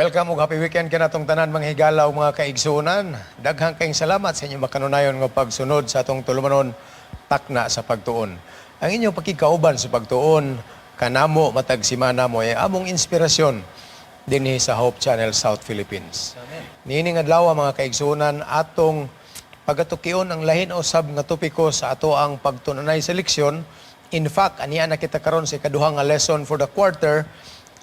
Welcome ug happy weekend kanatong tanan, mga higala ug mga kaigsuonan. Daghang kayong salamat sa inyong makanunayon nga pagsunod sa atong tulumanon, Takna sa Pagtuon. Ang inyong pakigkauban sa pagtuon kanamo matag simana mo ay among inspirasyon dinhi sa Hope Channel South Philippines. Niining adlaw, mga kaigsuonan, atong pagatukion ang lahin usab nga topiko sa atoang pagtunanay sa leksyon. In fact, ania na kita karon sa ikaduha nga lesson for the quarter,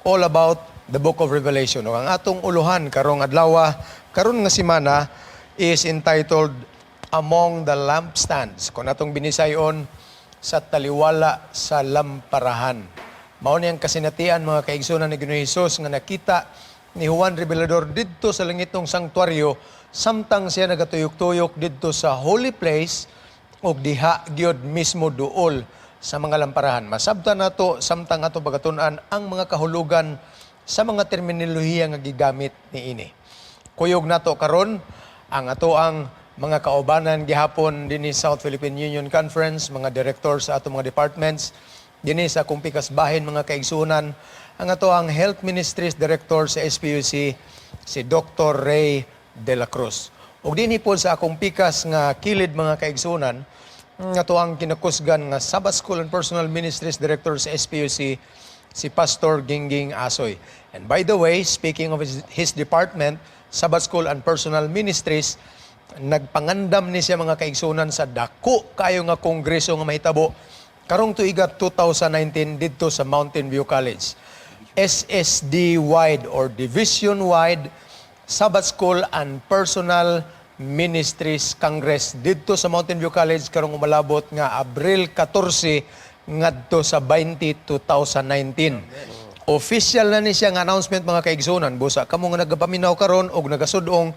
all about the Book of Revelation. Ug ang atong uluhan karong adlaw, karon nga semana, is entitled "Among the Lampstands." Kung atong binisayon, sa taliwala sa lamparahan. Mao ni ang kasinatian, mga kaigsunan ni Ginoong Hesus, nga nakita ni Juan Revelador didto sa langitong sanktuaryo samtang siya nagatuyok-tuyok didto sa holy place ug diha gyud mismo duol sa mga lamparahan. Masabtan nato samtang ato pagatun-an ang mga kahulugan sa mga terminolohiya nga gigamit niini. Kuyog nato karon ang ato ang mga kaubanan gihapon dinhi South Philippine Union Conference, mga director sa atong mga departments dinhi sa akong pikas bahin, mga kaigsunan, ang ato ang Health Ministries Director sa SPUC, si Dr. Ray De La Cruz. Ug dinhi po sa akong pikas nga kilid, mga kaigsunan, nga ato ang kinakusgan nga Sabbath School and Personal Ministries Director sa SPUC, si Pastor Gingging Asoy. And by the way, speaking of his department, Sabbath School and Personal Ministries, nagpangandam ni siya, mga kaigsunan, sa dako kayo nga kongreso nga mahitabo karong tuiga 2019 didto sa Mountain View College. SSD-wide or division-wide Sabbath School and Personal Ministries Congress didto sa Mountain View College karong umalabot nga Abril 14 ngadto sa 20, 2019. Official na ni siya nga announcement, mga kaigsunan. Busa kamo nga nagapaminaw karon og nagasudong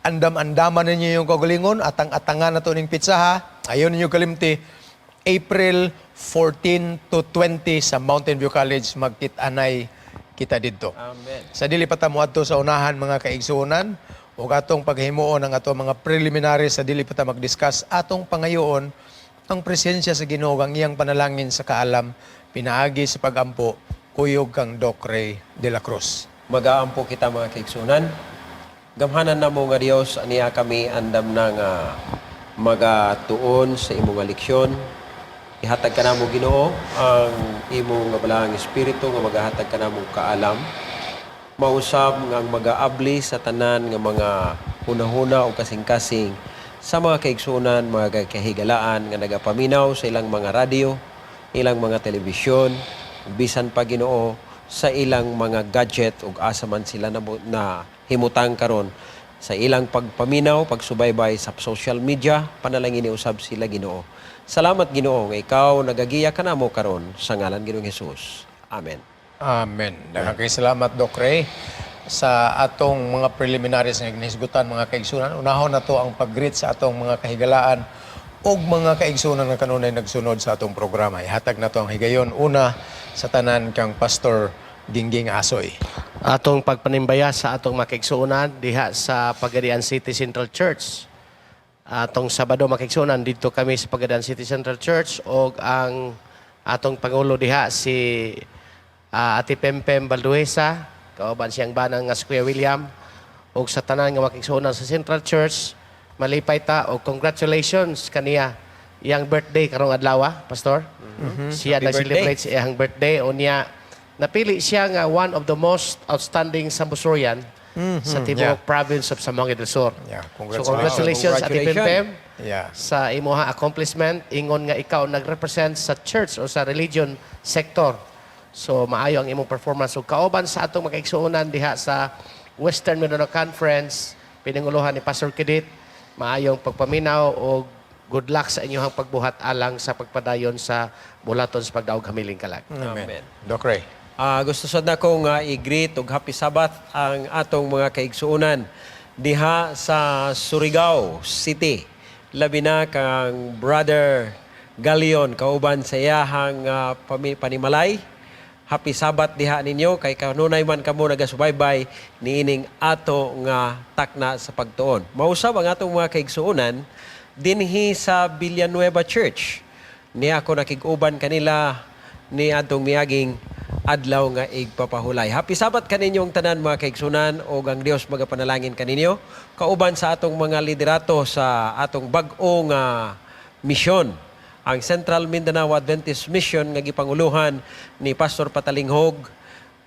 andam-andaman ninyo yung kaugalingon, atang-atangan na to ning petsaha. Ayaw ninyo kalimti. April 14 to 20 sa Mountain View College, magkit-anay kita didto. Amen. Sa dili pa ta moadto sa unahan, mga kaigsuonan, ug atong paghimuon ang atong mga preliminary, sa dili pa ta mag-discuss, atong pangayoon ang presensya sa Ginoo, ang iyang panalangin sa kaalam pinaagi sa pagampo kuyog kang Doc Ray De La Cruz. Magaampo kita, mga kaigsunan. Gamhanan namo nga Dios, aniya kami andam na nga magatuon sa imong nga leksyon. Ihatag ka namo, Ginoo, ang imong nga balaang espiritu nga magahatag kanamo kaalam. Mausab nga ang magaabli sa tanan nga mga hunahuna o kasing-kasing sa mga kaigsunan, mga kahigalaan nga nagapaminaw sa ilang mga radyo, ilang mga telebisyon, bisan pa, Ginoo, sa ilang mga gadget ug asa man sila na himutang karon sa ilang pagpaminaw, pagsubaybay sa social media, panalangin usab sila, Ginoo. Salamat, Ginoo, nga ikaw nagagiya kanamo karon sa ngalan Ginoong Hesus. Amen. Amen. Daghang kay salamat, Doc Ray, sa atong mga preliminaries nga ginahisgutan, mga kaigsunan. Unahon na to ang pag-greet sa atong mga kahigalaan ug mga kaigsunan nga kanunay nagsunod sa atong programa. Ihatag na to ang higayon una sa tanan kang Pastor Gingging Asoy. Atong pagpanimbaya sa atong makaigsuonan diha sa Pagadian City Central Church. Atong Sabado, makaigsuonan, dito kami sa Pagadian City Central Church og ang atong pangulo diha si Ate Pempem Balduesa kauban siyang banang nga si Kuya William og sa tanan nga makaigsuonan sa Central Church. Malipay ta og congratulations kaniya, iyang birthday karong adlaw, Pastor. Siya Happy nag-celebrate sa iyang birthday unya napili siya nga one of the most outstanding Sambusorian sa tibuok province of Zamboanga del Sur. Yeah, So congratulations, Ate Congratulations. Pempem, sa imuha accomplishment, ingon nga ikaw nagrepresent sa church o sa religion sector. So maayo ang imong performance ug kauban sa atong makaigsuonan diha sa Western Mindanao Conference pinanguluhan ni Pastor Kidit, maayong pagpaminaw og good luck sa inyong pagbuhat alang sa pagpadayon sa bulaton sa pagdaog hamiling kalag. Amen. Amen. Doc Ray. Gusto sad na kong i-greet og happy Sabbath ang atong mga kaigsuonan diha sa Surigao City. Labi na kang Brother Galion kauban sa iyahang panimalay. Happy Sabbath diha ninyo kay kanunay man kamo nagasubaybay niining ato nga Takna sa Pagtuon. Mausab ang atong mga kaigsuonan dinhi sa Villanueva Church. Ni ako nakig-uban kanila ni atong miaging Adlaw nga Igpapahulay. Happy Sabbath kaninyong tanan, mga kaigsunan, ug ang Dios magapanalangin kaninyo kauban sa atong mga liderato sa atong bag-o nga misyon, ang Central Mindanao Adventist Mission nga gipanguluhan ni Pastor Patalinghog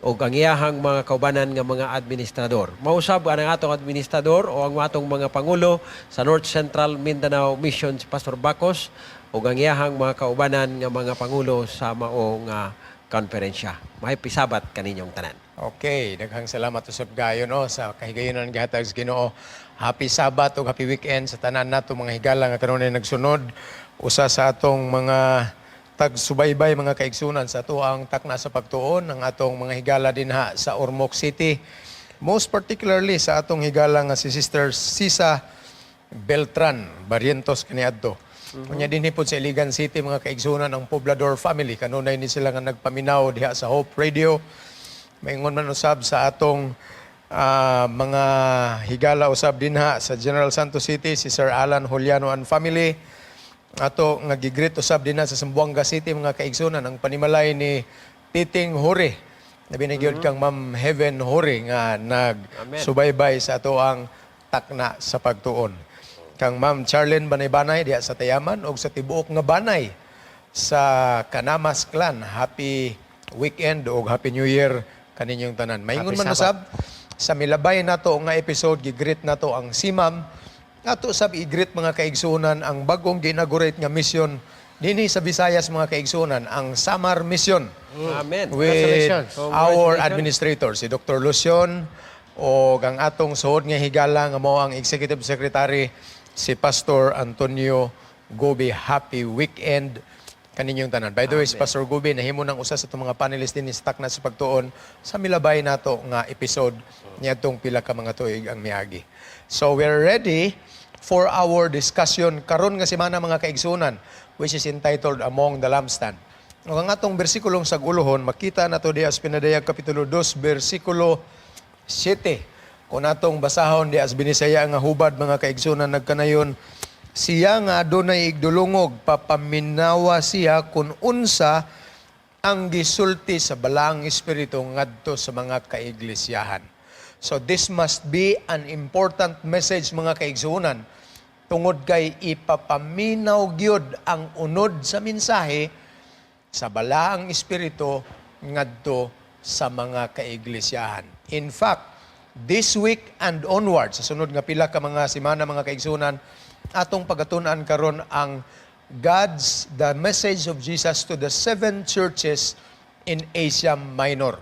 ug ang iyahang mga kaubanan nga mga administrador. Mausab ang atong administrador o ang atong mga pangulo sa North Central Mindanao Mission, si Pastor Bacos, ug ang iyahang mga kaubanan nga mga pangulo sa mao nga konferensya. Happy Sabbath kaninyong tanan. Okay, daghang salamat usab gayon, no, sa kahigayonan gihatag sa Ginoo. Happy Sabbath ug happy weekend sa tanan nato mga higala nga kanunay nagsunod. Usa sa atong mga tagsubaybay, mga kaigsunan, sa atoang Takna sa Pagtuon, ang atong mga higala dinha sa Ormoc City. Most particularly sa atong higala nga si Sister Sisa Beltran Barrientos kaniadto. Unya dinhi pod sa Iligan City, mga kaigsunan, ang Poblador family, kanunay ni sila nga nagpaminaw diha sa Hope Radio. Maingon man usab sa atong mga higala usab dinha sa General Santos City, si Sir Alan Juliano and family. Ato nga gigreet usab dinha sa Zamboanga City, mga kaigsunan, ang panimalay ni Titing Huri. Labi na gyud kang Ma'am Heaven Huri nga nagsubaybay sa ato ang Takna sa Pagtuon. Kang Ma'am Charlene Banay-Banay diha sa Tayaman ug sa tibuok nga Banay sa Kanamas Clan. Happy weekend ug Happy New Year kaninyong tanan. Maingon Happy man usab sa milabay nato nga episode, gigreet nato ang CMAM. Ato sab i-greet, mga kaigsunan, ang bagong gi-inaugurate nga mission dinhi sa Visayas, mga kaigsunan, ang Samar Mission Amen. with Congratulations. our administrator si Dr. Lucion o ang atong suod nga higala nga mao ang executive secretary, si Pastor Antonio Gobi. Happy weekend kaninyong tanan. By the way, si Pastor Gobi nahimo ng usa sa atong mga panelist din sa Takna sa Pagtuon sa milabay nato nga episode niadtong pila ka mga tuig ang miagi. So we're ready for our discussion karon nga semana, mga kaigsunan, which is entitled "Among the Lampstand." Ug ang atong bersikulong sag-ulohon makita nato diha sa Pinadayag kapitulo 2 bersikulo 7. Kung atong basahon diha sa Binisaya nga hubad, mga kaigsunan, nagkanayon, "Siya nga adunay igdulungog, papaminawa siya kung unsa ang gisulti sa Balaang Espiritu ngadto sa mga kaiglesyahan." So this must be an important message, mga kaigsuonan, tungod kay ipapaminaw gyud ang unod sa mensahe sa Balaang Espiritu ngadto sa mga kaiglesyahan. In fact, this week and onward, sa sunod nga pila ka mga semana, mga kaigsunan, atong pagatun-an karon ang the message of Jesus to the seven churches in Asia Minor.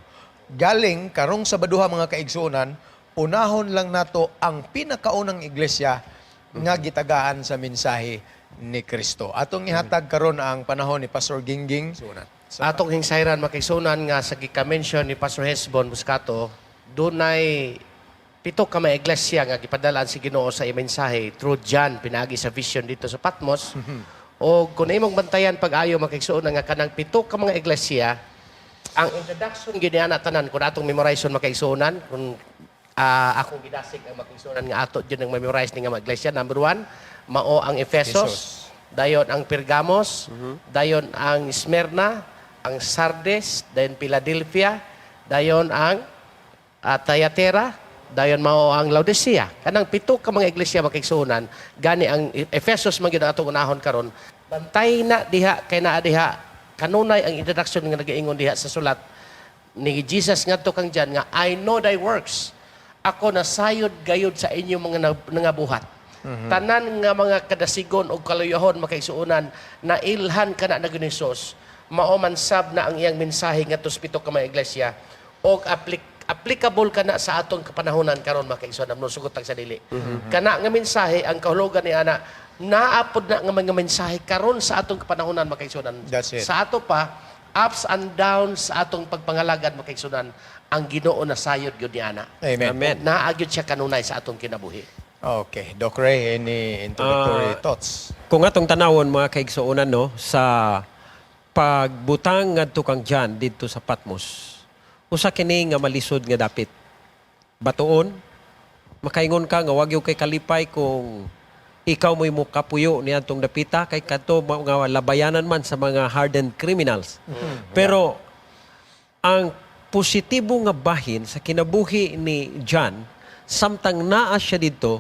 Galing karong Sabaduha, mga kaigsunan, unahon lang nato ang pinakaunang iglesia nga gitagaan sa mensahe ni Kristo. Atong ihatag karon ang panahon ni Pastor Gingging. Atong hingsayran, mga kaigsunan, nga sa gika-mention ni Pastor Hesbon Buscato, dunay pito ka mga iglesia nga gipadalaan si Ginoo sa mensahe through John pinaagi sa vision dito sa Patmos. O kung imong bantayan pag-ayo, mga kaigsuonan, nga kanang pito ka mga iglesia, ang introduction gyud niya na tanan, kung atong memorization, mga kaigsuonan, kung akong gidasig ang mga kaigsuonan nga ato gyud ang memorize ni nga mga iglesia. Number 1 mao ang Ephesus, dayon ang Pergamos, dayon ang Smyrna, ang Sardes, dayon Philadelphia, dayon ang Thyatira, dayon mao ang Laodicea. Kanang pito ka mga iglesia, mga kaigsuonan, gani ang Ephesus man gyud ang atong unahon karon. Bantay na diha kay naa diha kanunay ang introduction nga nagaingon diha sa sulat ni Jesus ngadto kang John nga, "I know thy works." Ako nasayod gayud sa inyong mga nangabuhat. Tanan nga mga kadasigon o kaluyahon, mga kaigsuonan, nailhan kana na ni Jesus. Mao man sab na ang iyang mensahe ngadto sa pito ka mga iglesia og applicable kana sa atong kapanahonan karon, mga kaigsuonan, no sugot tag sa dili. Kana nga mensahe, ang kahulugan ni ana, naapod na nga mga mensahe karon sa atong kapanahonan, mga kaigsuonan. That's it. Sa ato pa ups and downs sa atong pagpangalagad, mga kaigsuonan, ang Ginoo nasayod gyud ni ana. Amen. Amen. Naa gyud siya kanunay sa atong kinabuhi. Okay. Doc Ray, any introductory thoughts? Kung atong tanawon, mga kaigsuonan, no, sa pagbutang ngadto kang John didto sa Patmos. Usa kini nga malisod nga dapit. Batuon, makaingon ka nga wag gyud kay kalipay kung ikaw mo'y mukapuyo niadtong dapita kay kadto nga labayanan man sa mga hardened criminals. Pero Ang positibo nga bahin sa kinabuhi ni John samtang naa siya didto,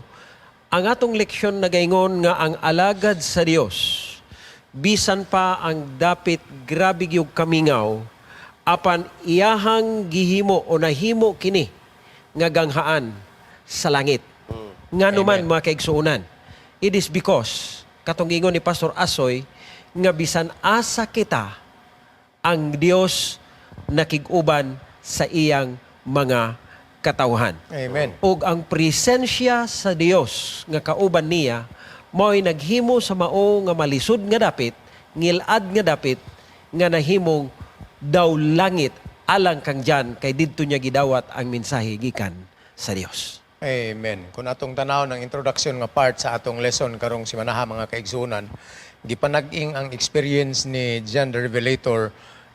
ang atong leksyon nagaingon nga ang alagad sa Dios, bisan pa ang dapit grabe gyud kamingaw, apan iyahang gihimo o nahimo kini nga ganghaan sa langit. Ngano man, mga kaigsuonan, it is because katong ingon ni Pastor Asoy nga bisan asa kita, ang Dios nakig-uban sa iyang mga katawhan. Amen. Ug ang presensya sa Dios nga kauban niya mao'y naghimo sa mao nga malisod nga dapit, ngilad nga dapit, nga nahimong daw langit alang kang John kay didto niya gidawat ang mensahe gikan sa Dios. Amen. Kung atong tanaw ng introduction nga part sa atong lesson karong simanaha, mga kaigsunan, gipanag-ing ang experience ni John the Revelator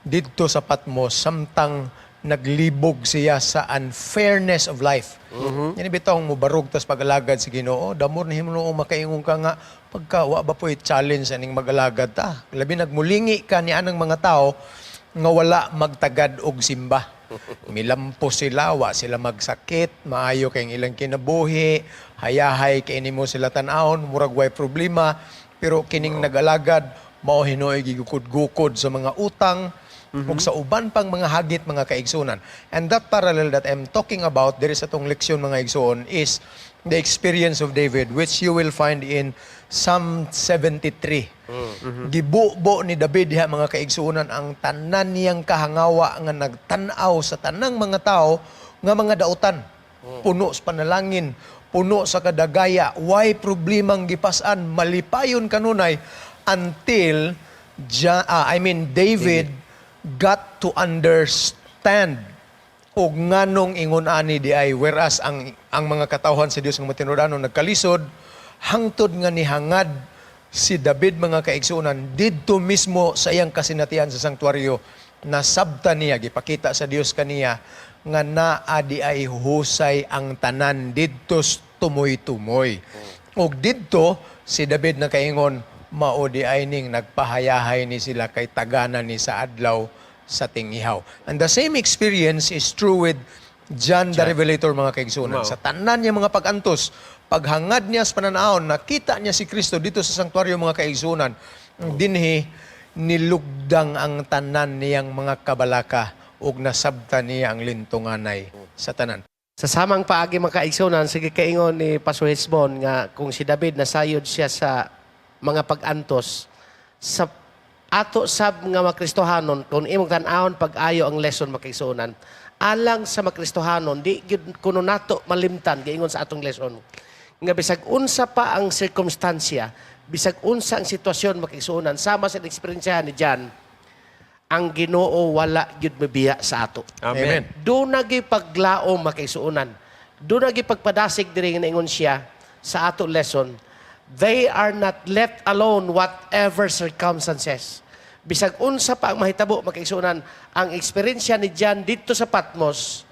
didto sa Patmos samtang naglibog siya sa unfairness of life. Mm-hmm. Yan bitaw mubarog tas pag-alagad sa Ginoo, damor ni himo makaingon ka nga pagka wa ba po'y challenge aning mag-alagad ta. Labi nagmulingi ka ni anang mga tao nga wala magtagad og simba. Milampo sila, wa sila magsakit, maayo kay ilang kinabuhi, hayahay kay nimo sila tan-awon, murag way problema, pero kining nag-alagad mao hinuoy gigukod-gukod sa mga utang ug sa uban pang mga hagit, mga kaigsunan. And that parallel that I'm talking about there is atong leksyon, mga igsuon, is the experience of David, which you will find in Psalm 73. Gibubo ni David diha, mga kaigsuonan, ang tanan niyang kahangawa nga nagtan-aw sa tanang mga tao nga mga dautan. Puno sa panalangin, puno sa kadagaya, way problemang gipasan, malipayon kanunay until I mean David got to understand og nganong ingon ani di ay, whereas ang mga katawhan sa Dios nga matinud-anon nagkalisod hangtod nga nihangad si David, mga kaigsuonan, didto mismo sa iyang kasinatian sa sanktuaryo, nasabta niya, gipakita sa Dios kaniya nga naa di ay husay ang tanan didto sa tumoy-tumoy. Ug didto si David nakaingon, mao di ay ning nagpahayahay ni sila kay tagana ni sa adlaw sa tingihaw. And the same experience is true with John the Revelator, mga kaigsunan. Mao. Sa tanan niya mga pag-antos, paghangad niya sa pananahon, nakita niya si Kristo dito sa sanktuaryo, mga kaigsunan. Dinhi nilugdang ang tanan niyang mga kabalaka ug nasabta niya ang lintunganay sa tanan. Sa samang paagi, mga kaigsunan, sige kaingon ni Pastor Hesbon nga kung si David nasayod siya sa mga pag-antos, sa ato sab nga mga Kristohanon, kung imong tan-awon pag-ayo ang lesson, mga kaigsuonan, alang sa mga Kristohanon, di gyud kuno nato malimtan giingon sa atong lesson nga bisag unsa pa ang sirkumstansya, bisag unsa ang sitwasyon, mga kaigsuonan, sama sa eksperyensya ni John, ang Ginoo wala gyud mabiya sa ato. Amen. Amen. Duna gyud paglaom, mga kaigsuonan. Duna gyud pagpadasig diri nga naingon siya sa ato lesson. They are not left alone whatever circumstances. Bisag unsa pa ang mahitabo, mga kaigsuonan, ang eksperyensya ni John dito sa Patmos,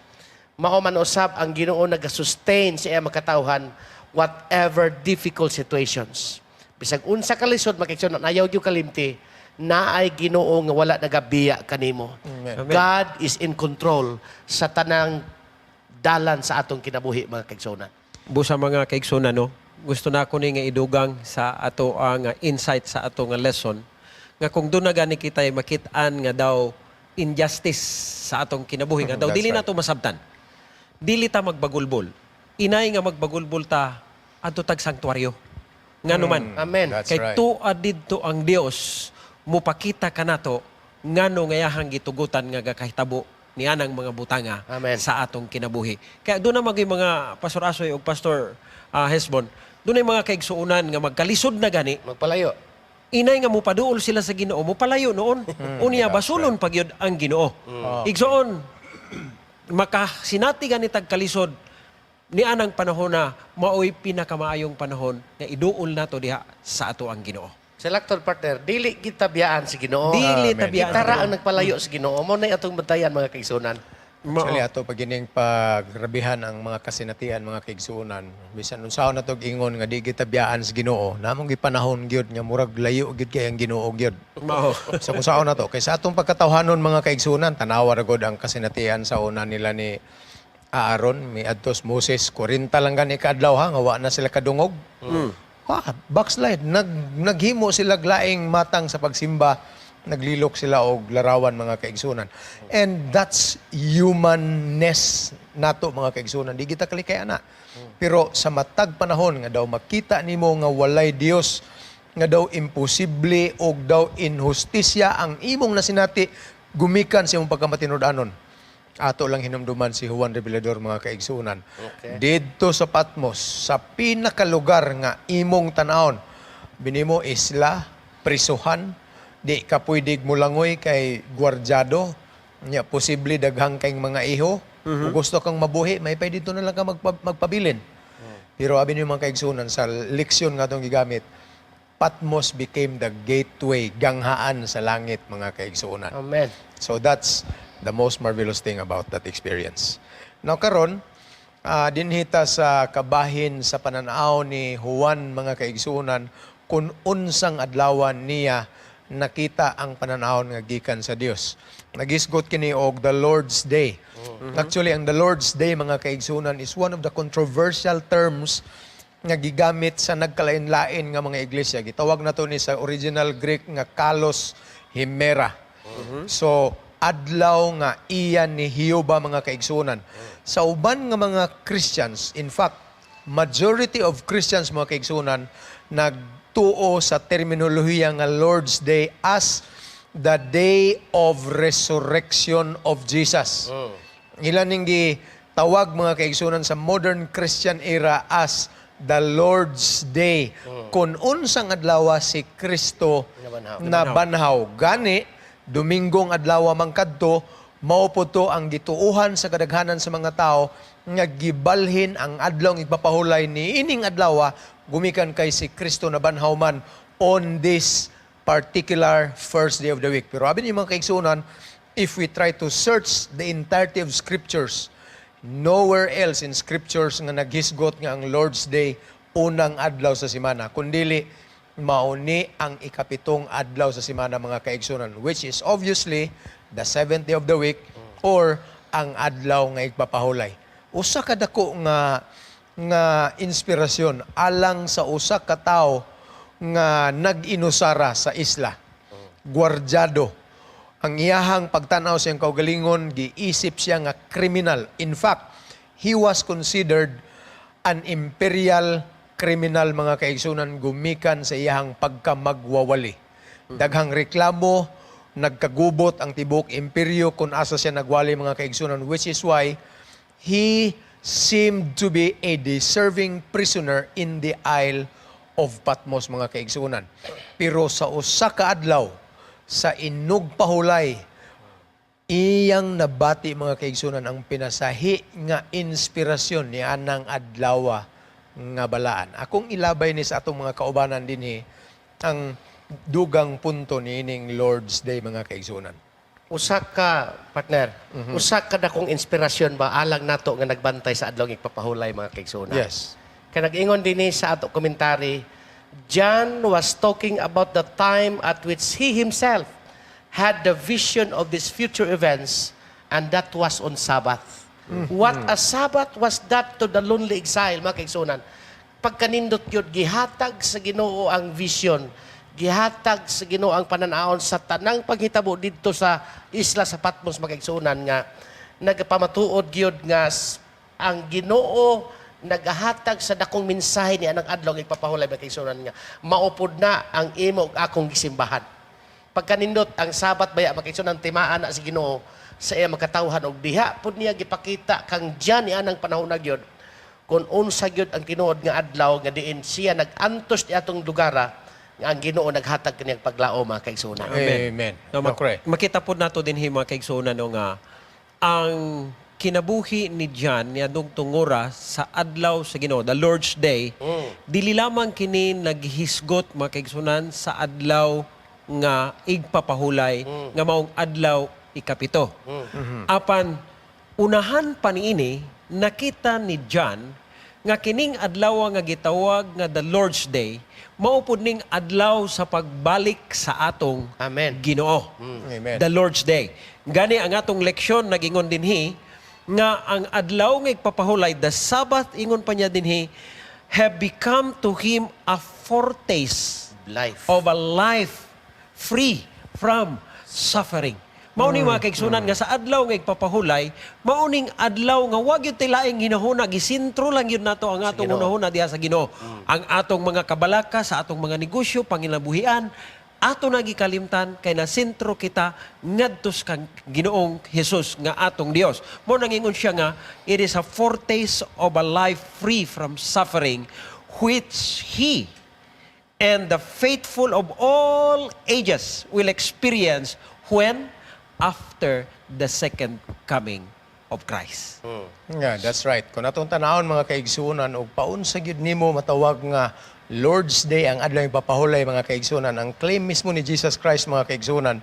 mao man usab ang Ginoo nagasustain sa iyang makatawhan whatever difficult situations. Bisag unsa ka lisod, mga kaigsuonan, ayaw gyud kalimti, naay Ginoo nga wala nagabiya kanimo. Amen. God is in control sa tanang dalan sa atong kinabuhi, mga kaigsuonan. Busa, mga kaigsunan, no? Gusto na ako ni nga idugang sa ato ang insight sa ato nga lesson nga kung doon na gani kita ay makit-an nga daw injustice sa atong kinabuhi nga daw That's dili right. nato masabtan. Dili ta magbagulbol. Inay nga magbagulbol ta adto tag sanktuaryo. Ngano man. Amen. That's Kay right. tuad didto ang Dios mupakita kanato ngano nga iyahang gitugutan nga gakahitabo ni anang mga butanga Amen. sa atong kinabuhi. Kaya doon na maging mga Pastor Asoy o Pastor Hesbon, doon ay mga kaigsuonan nga magkalisod na gani, Magpalayo. Inay nga mupaduol sila sa Ginoo, mupalayo noon. Unya basulon pagyud ang Ginoo. Igsoon, makasinati gani tag kalisod ni anang panahon na maoy pinakamaayong panahon nga iduol nato diha sa ato ang Ginoo. Selector partner, dili kita biyaan si Ginoo. Dili Amen. ta biyaan Kita sa ra Ginoo. ang nagpalayo sa Ginoo. Mo na atong bantayan, mga kaigsuonan. Actually, ato pag ining pagrabihan ang mga kasinatian, mga kaigsuonan, bisan unsaon na tog ingon nga di kita biyaan sa Ginoo, namong gipanahon gyud nga murag layo gyud kay ang Ginoo gyud. Mao. Sa kung saon na to, kay sa atong pagkatawhanon, mga kaigsuonan, tanawa ra gud ang kasinatian sa una nila ni Aaron, miadtos Moses, 40 lang gani kaadlaw ha, nga wa na sila kadungog. Ah, backslide. Naghimo sila laing matang sa pagsimba, naglilok sila og larawan, mga kaigsunan. And that's humanness nato, mga kaigsunan. Di kita kalikay ana. Pero sa matag panahon nga daw makita nimo nga walay Dios, nga daw imposible og daw inhustisya ang imong nasinati gumikan sa imong pagkamatinud-anon, ato lang hinumduman si Juan Revelador, mga kaigsunan. Didto sa Patmos, sa pinakalugar nga imong tanawon, binimo isla, prisuhan, di ka pwede mulangoy kay gwardyado, nya posible daghang kayong mga iho. Kung gusto kang mabuhi, may pwede dito na lang ka magpabilin. Pero abi niyo, mga kaigsunan, sa leksyon nga itong gigamit, Patmos became the gateway, ganghaan sa langit, mga kaigsunan. Amen. So that's the most marvelous thing about that experience. Now karon, dinhi ta sa kabahin sa pananaw ni Juan, mga kaigsuonan, kung unsang adlawan niya nakita ang pananawon nga gikan sa Dios. Nagisgot kini og the Lord's Day. Actually, ang the Lord's Day, mga kaigsuonan, is one of the controversial terms nga gigamit sa nagkalain-lain nga mga iglesia. Gitawag na to ni sa original Greek nga kalos himera. So, adlaw nga iya ni Jehova, mga kaigsuonan. Sa uban nga mga Christians, in fact, majority of Christians, mga kaigsuonan, nagtuo sa terminolohiya nga Lord's Day as the day of resurrection of Jesus. Ilan ning tawag, mga kaigsuonan, sa modern Christian era as the Lord's Day. Kung unsang adlaw si Kristo Nabanhaw. Nabanhaw. Gani, Dominggong adlaw man kadto, mao po to ang gituuhan sa kadaghanan sa mga tao nga gibalhin ang adlaw ng igpapahulay ni ining adlaw gumikan kay si Kristo nabanhaw man on this particular first day of the week. Pero abi ni mga kaigsuonan, if we try to search the entirety of scriptures, nowhere else in scriptures nga naghisgot nga ang Lord's Day unang adlaw sa semana, kundili mauni ang ikapitong adlaw sa semana, mga kaigsuonan, which is obviously the seventh day of the week or ang adlaw nga igpapahulay. Usa ka dako nga inspirasyon alang sa usa ka tawo nga nag-inusara sa isla. Gwardyado. Ang iyahang pagtanaw sa iyang kaugalingon, giisip siya nga kriminal. In fact, he was considered an imperial criminal, mga kaigsunan, gumikan sa iyahang pagkamagwawali. Daghang reklamo, nagkagubot ang tibok imperyo kung asa siya nagwali, mga kaigsunan, which is why he seemed to be a deserving prisoner in the Isle of Patmos, mga kaigsunan. Pero sa usa ka adlaw, sa inugpahulay, iyang nabati, mga kaigsunan, ang pinasahi nga inspirasyon ni anang adlaw nga balaan. Akong ilabay ni sa atong mga kaubanan dinhi ang dugang punto ni ining Lord's Day, mga kaigsunan. Usa ka partner, usa ka dakong inspirasyon ba alang nato nga nagbantay sa adlaw ng igpapahulay, mga kaigsuonan. Kay nag-ingon dinhi sa ato commentary, John was talking about the time at which he himself had the vision of these future events, and that was on Sabbath. What a Sabbath was that to the lonely exile, mga kaigsuonan. Pagkanindot yun, gihatag sa Ginoo ang vision, gihatag sa Ginoo ang pananawon sa tanang paghitabo didto sa isla sa Patmos, mga kaigsuonan, nga nagpamatuod gyud nga ang Ginoo nagahatag sa dakong mensahe ni anang adlaw nga igpapahulay, mga kaigsuonan, nga maupod na ang imo ug akong gisimbahan. Pagkanindot ang Sabat baya, mga kaigsuonan, timaan na si Ginoo sa iya makatawhan og diha pud niya gipakita kang John ni anang panahon na gyud kung unsa gyud ang tinuod nga adlaw nga diin siya nag-antos ni atong lugara nga ang Ginoo naghatag kaniyang paglaom, mga kaigsuonan. Amen. No, makita po nato din mga kaigsuonan, no, nga ang kinabuhi ni John niadtong tungura sa adlaw sa Ginoo, the Lord's Day, dili lamang kini naghisgot, mga kaigsuonan, sa adlaw nga igpapahulay nga maong adlaw ikapito. Apan Unahan pa niini, nakita ni John nga kining adlaw nga gitawag nga the Lord's Day mao pud ning adlaw sa pagbalik sa atong Amen. Ginoo. Amen. The Lord's Day. Gani ang atong leksyon nagingon dinhi nga ang adlaw nga igpapahulay, the Sabbath, ingon pa niya dinhi, have become to him a foretaste Life. of a life free from suffering. Mao ni, mga kaigsunan, nga sa adlaw nga igpapahulay, mao ning adlaw nga wa gyud tay laing hinahuna, gisintro lang gyud nato ang atong Ginoo. hunahuna diha sa Ginoo. Ang atong mga kabalaka sa atong mga negosyo, panginabuhian, ato na gikalimtan kay nasentro kita ngadto sa kang Ginoong Hesus nga atong Dios. Mao nang ingon siya nga it is a foretaste of a life free from suffering which he and the faithful of all ages will experience when after the second coming of Christ. Yeah, that's right. Kung atong tanawon, mga kaigsuonan, og paunsa gyud nimo matawag nga Lord's Day ang adlaw ipapahulay, mga kaigsuonan, ang claim mismo ni Jesus Christ, mga kaigsuonan,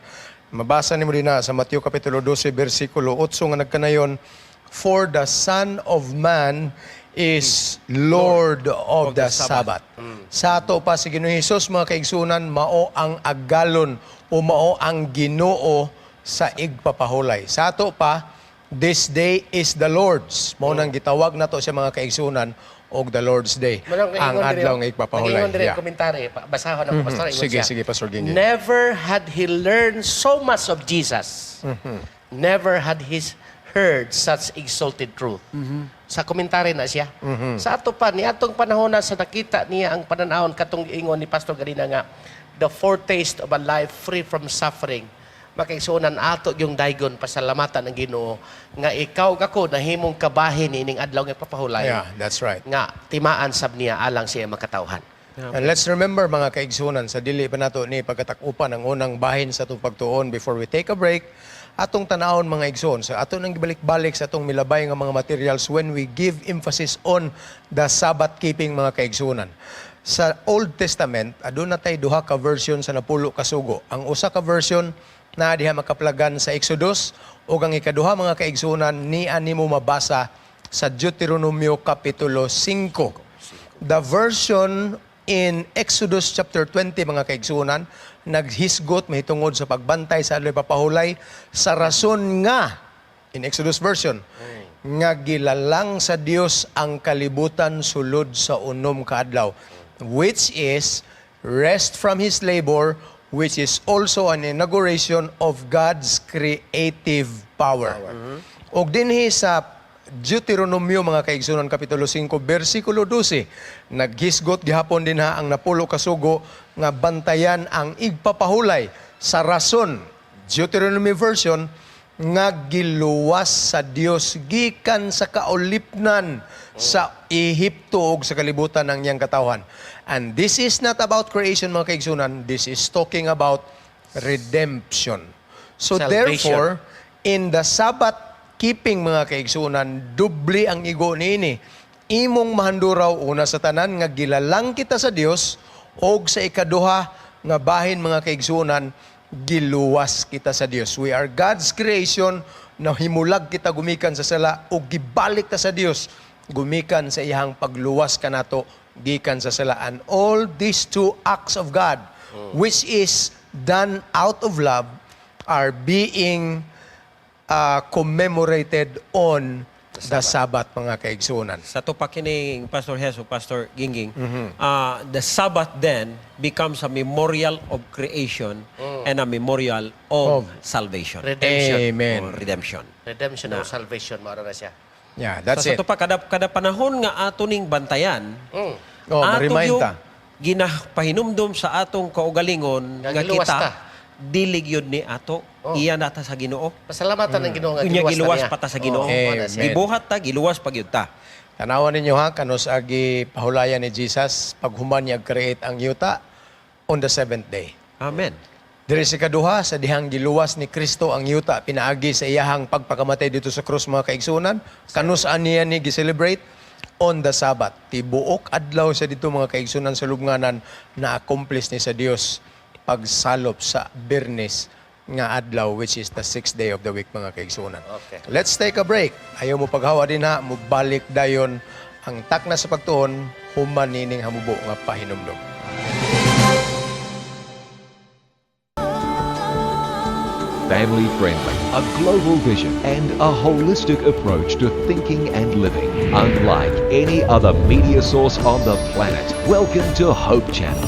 mabasa nimo din na sa Mateo kapitulo 12 bersikulo 8 nga nagkanayon, "For the Son of Man is Lord of the Sabbath." Sa ato pa si Ginoong Hesus, mga kaigsuonan, mao ang agalon o mao ang Ginoo sa igpapahulay. Sa ato pa, this day is the Lord's. Mao nang gitawag nato siya, mga kaigsuonan, og the Lord's Day. Manang Ang ingon diri, adlaw nga igpapahulay. Nag-ingon diri komentary, basahon ako, Pastor. Ingon Sige, siya, sige, Pastor Gingging. "Never had he learned so much of Jesus. Never had he heard such exalted truth." Sa komentary na siya. Sa ato pa, ni atong panahon na sa nakita niya ang pananawon katong ingon ni Pastor ganina nga, the foretaste of a life free from suffering. Makaigsuonan, ato yung daygon pasalamatan ang Ginoo nga ikaw ako nahimong kabahin ining adlaw nga papahulay Yeah, that's right. nga timaan sab niya alang siya makatawhan. And let's remember, mga kaigsunan, sa dili pa nato ni pagkatakupan ang unang bahin sa atong pagtuon before we take a break, atong tanawon, mga igsoon, sa ato nang gibalik-balik sa atong milabay nga mga materials when we give emphasis on the Sabbath keeping, mga kaigsunan. Sa Old Testament, aduna tay duha ka version sa napulo ka sugo. Ang usa ka version na diha makaplagan sa Exodus ug ang ikaduha, mga kaigsunan, ni animo mabasa sa Deuteronomio kapitulo 5. The version in Exodus chapter 20, mga kaigsunan, naghisgot mahitungod sa pagbantay sa adlaw papahulay sa rason nga in Exodus version nga gilalang sa Dios ang kalibutan sulod sa 6 ka adlaw, which is rest from his labor, which is also an inauguration of God's creative power. Og dinhi sa Deuteronomio, mga kaigsunan, kapitulo 5 bersikulo 12, naghisgot gihapon din ha ang napulo ka sugo nga bantayan ang igpapahulay sa rason, Deuteronomy version, nga giluwas sa Dios gikan sa kaulipnan sa Ehipto ug sa kalibutan ng iyang katawhan. And this is not about creation, mga kaigsunan, this is talking about redemption. So Salvation. therefore, in the Sabbath keeping, mga kaigsunan, dubli ang igo niini. Imong mahanduraw una sa tanan nga gilalang kita sa Dios og sa ikaduha nga bahin, mga kaigsunan, giluwas kita sa Dios. We are God's creation na himulag kita gumikan sa sala ug gibalik ta sa Dios gumikan sa iyang pagluwas kanato gikan sa sala. And all these two acts of God, which is done out of love, are being commemorated on the Sabbath, mga kaigsunan. Sa ato pa kining Pastor Heso, Pastor Gingging, the Sabbath then becomes a memorial of creation and a memorial of salvation. Redemption. Amen. Or redemption. Redemption or salvation, mao na siya. Yeah, that's So, sa it. ato pa, kada panahon nga ato ning bantayan, Oh, ato ma-remind yung ta. ginapahinumdum sa atong kaugalingon Nga nga giluwas kita ta. dili gyud ni ato, iya na ta sa Ginoo. Pasalamatan ng Ginoo nga Unya giluwas ta giluwas niya. pa ta sa Ginoo. Oo, mao na siya. Amen. Gibuhat ta, giluwas pa gyud ta. Tanawan ninyo ha, kanus agi pahulayan ni Jesus paghuman niya create ang yuta on the seventh day. Amen. Diri sa kaduha, sa dihang giluwas ni Kristo ang yuta pinaagi sa iyahang pagpakamatay dito sa krus, mga kaigsunan, kanus niya ni gi-celebrate on the Sabbath. Tibuok adlaw sa dito, mga kaigsunan, sa lubnganan na accomplish ni sa Dios pagsalop sa Biyernes nga adlaw, which is the sixth day of the week, mga kaigsunan. Okay. Let's take a break. Ayaw mo paghawa dinha, mubalik dayon ang Takna sa Pagtuon human nining hamubo nga pahinumdom. Family friendly, a global vision, and a holistic approach to thinking and living. Unlike any other media source on the planet. Welcome to Hope Channel.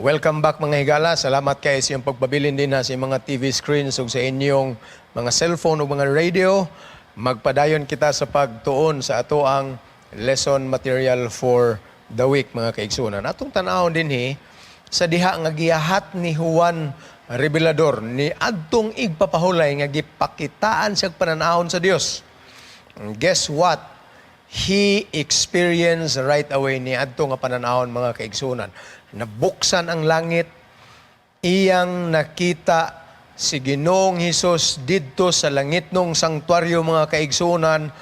Welcome back, mga higala. Salamat kay sa iyong pagpabilin dinha sa inyong mga TV screens ug sa inyong mga cellphone ug mga radio. Magpadayon kita sa pagtuon sa ato ang lesson material for the week, mga kaigsunan. Atong tan-awon dinhi sa diha nga giyahat ni Juan Revelador ni adtong igpapahulay nga gipakitaan siya pananawon sa Dios. And guess what? He experienced right away ni adto nga pananawon, mga kaigsunan. Nabuksan ang langit, iyang nakita si Ginoong Hesus didto sa langitnong sangtuaryo, mga kaigsunan,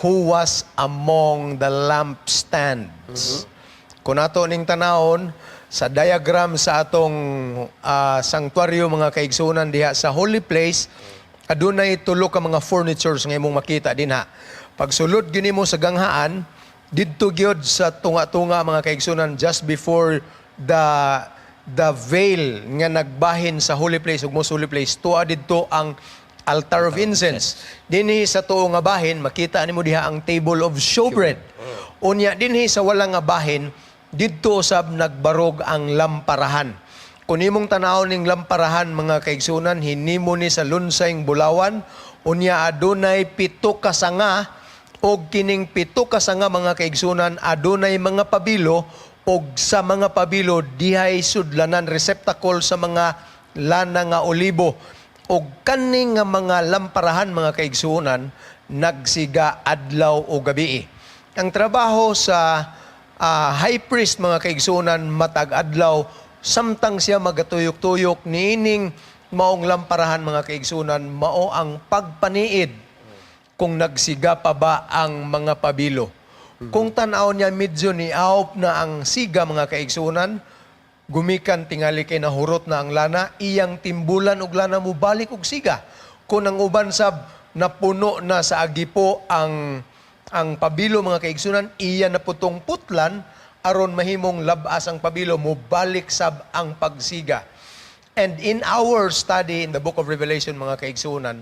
who was among the lampstands. Kung ato ning tanawon sa diagram sa atong sangtuaryo, mga kaigsunan, diha sa holy place, adunay tulo ka mga furnitures nga imong makita dinha. Pagsulod gyud nimo sa ganghaan, didto gyud sa tunga-tunga, mga kaigsunan, just before the veil nga nagbahin sa holy place ug most holy place, tuwa didto ang altar of incense. Dinhi sa tuo nga bahin, makita nimo diha ang table of showbread. Unya dinhi sa wala nga bahin, didto usab nagbarog ang lamparahan. Kung imong tan-awon ning lamparahan, mga kaigsunan, hinimo ni sa lunsayng bulawan, unya adunay 7 ka sanga, og kining 7 ka sanga, mga kaigsunan, adunay mga pabilo, og sa mga pabilo dihay sudlanan, receptacle sa mga lana nga olibo. Og kaning nga mga lamparahan, mga kaigsunan, nagsiga adlaw o gabi. Ang trabaho sa high priest, mga kaigsunan, matag adlaw samtang siya magatuyok-tuyok niining maong lamparahan, mga kaigsunan, mao ang pagpaniid kung nagsiga pa ba ang mga pabilo. Kung tanaw niya medyo niawp na ang siga, mga kaigsunan, gumikan tingali kay nahurot na ang lana, iyang timbulan og lana, mubalik og siga. Kung ang uban sab napuno na sa agipo ang pabilo, mga kaigsunan, iya na putong putlan aron mahimong labas ang pabilo, mubalik sab ang pagsiga. And in our study in the book of Revelation, mga kaigsunan,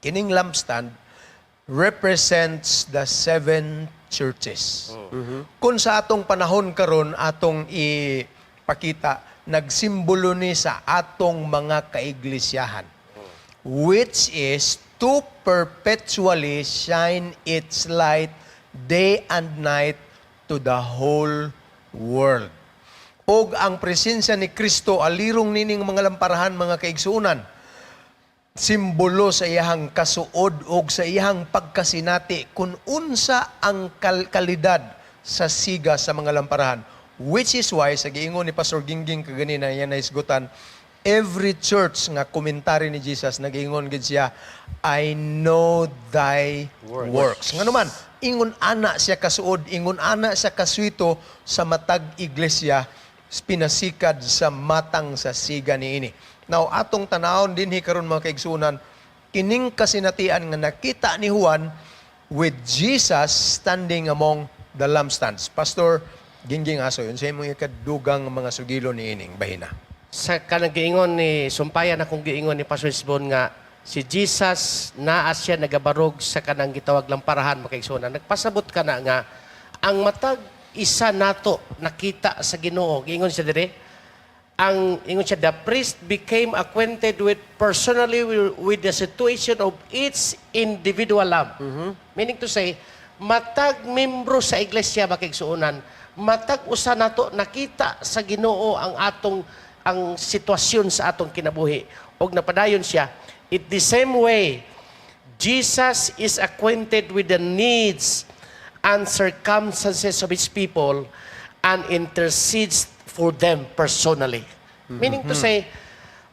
kining lampstand represents the seven churches. Kung sa atong panahon karon atong ipakita, nagsimbolo ni sa atong mga kaiglesyahan, which is to perpetually shine its light day and night to the whole world. Og ang presensya ni Kristo alirong nining mga lamparahan, mga kaigsuonan, simbolo sa iyahang kasuod og sa iyahang pagkasinati kung unsa ang kalidad sa siga sa mga lamparahan. Which is why, sa giingon ni Pastor Gingging kaganina, yan nahisgutan, every church nga komentary ni Jesus, nagiingon gid siya, "I know thy works." Ngano man, ingon ana siya kasuod, ingon ana siya kaswito sa matag iglesia, pinasikad sa matang sa siga niini. Now, atong tanawon dinhi karon, mga kaigsunan, kining kasinatian nga nakita ni Juan with Jesus standing among the lampstands. Pastor Gingging Aso, unsa imong ikadugang mga sugilo niining bahina? Sa kanang giingon ni sumpayan akong giingon ni Pastor Lisbon nga si Jesus naa siya nagabarog sa kanang gitawag lamparahan, mga kaigsuonan. Nagpasabot ka na nga ang matag isa nato nakita sa Ginoo. Giingon siya dire, ang ingon siya, the priest became acquainted with personally with the situation of each individual lamp. Meaning to say, matag membro sa iglesia, mga kaigsuonan, matag usa nato nakita sa Ginoo ang atong ang sitwasyon sa atong kinabuhi. Og napadayon siya, it the same way Jesus is acquainted with the needs and circumstances of His people and intercedes for them personally. Meaning to say,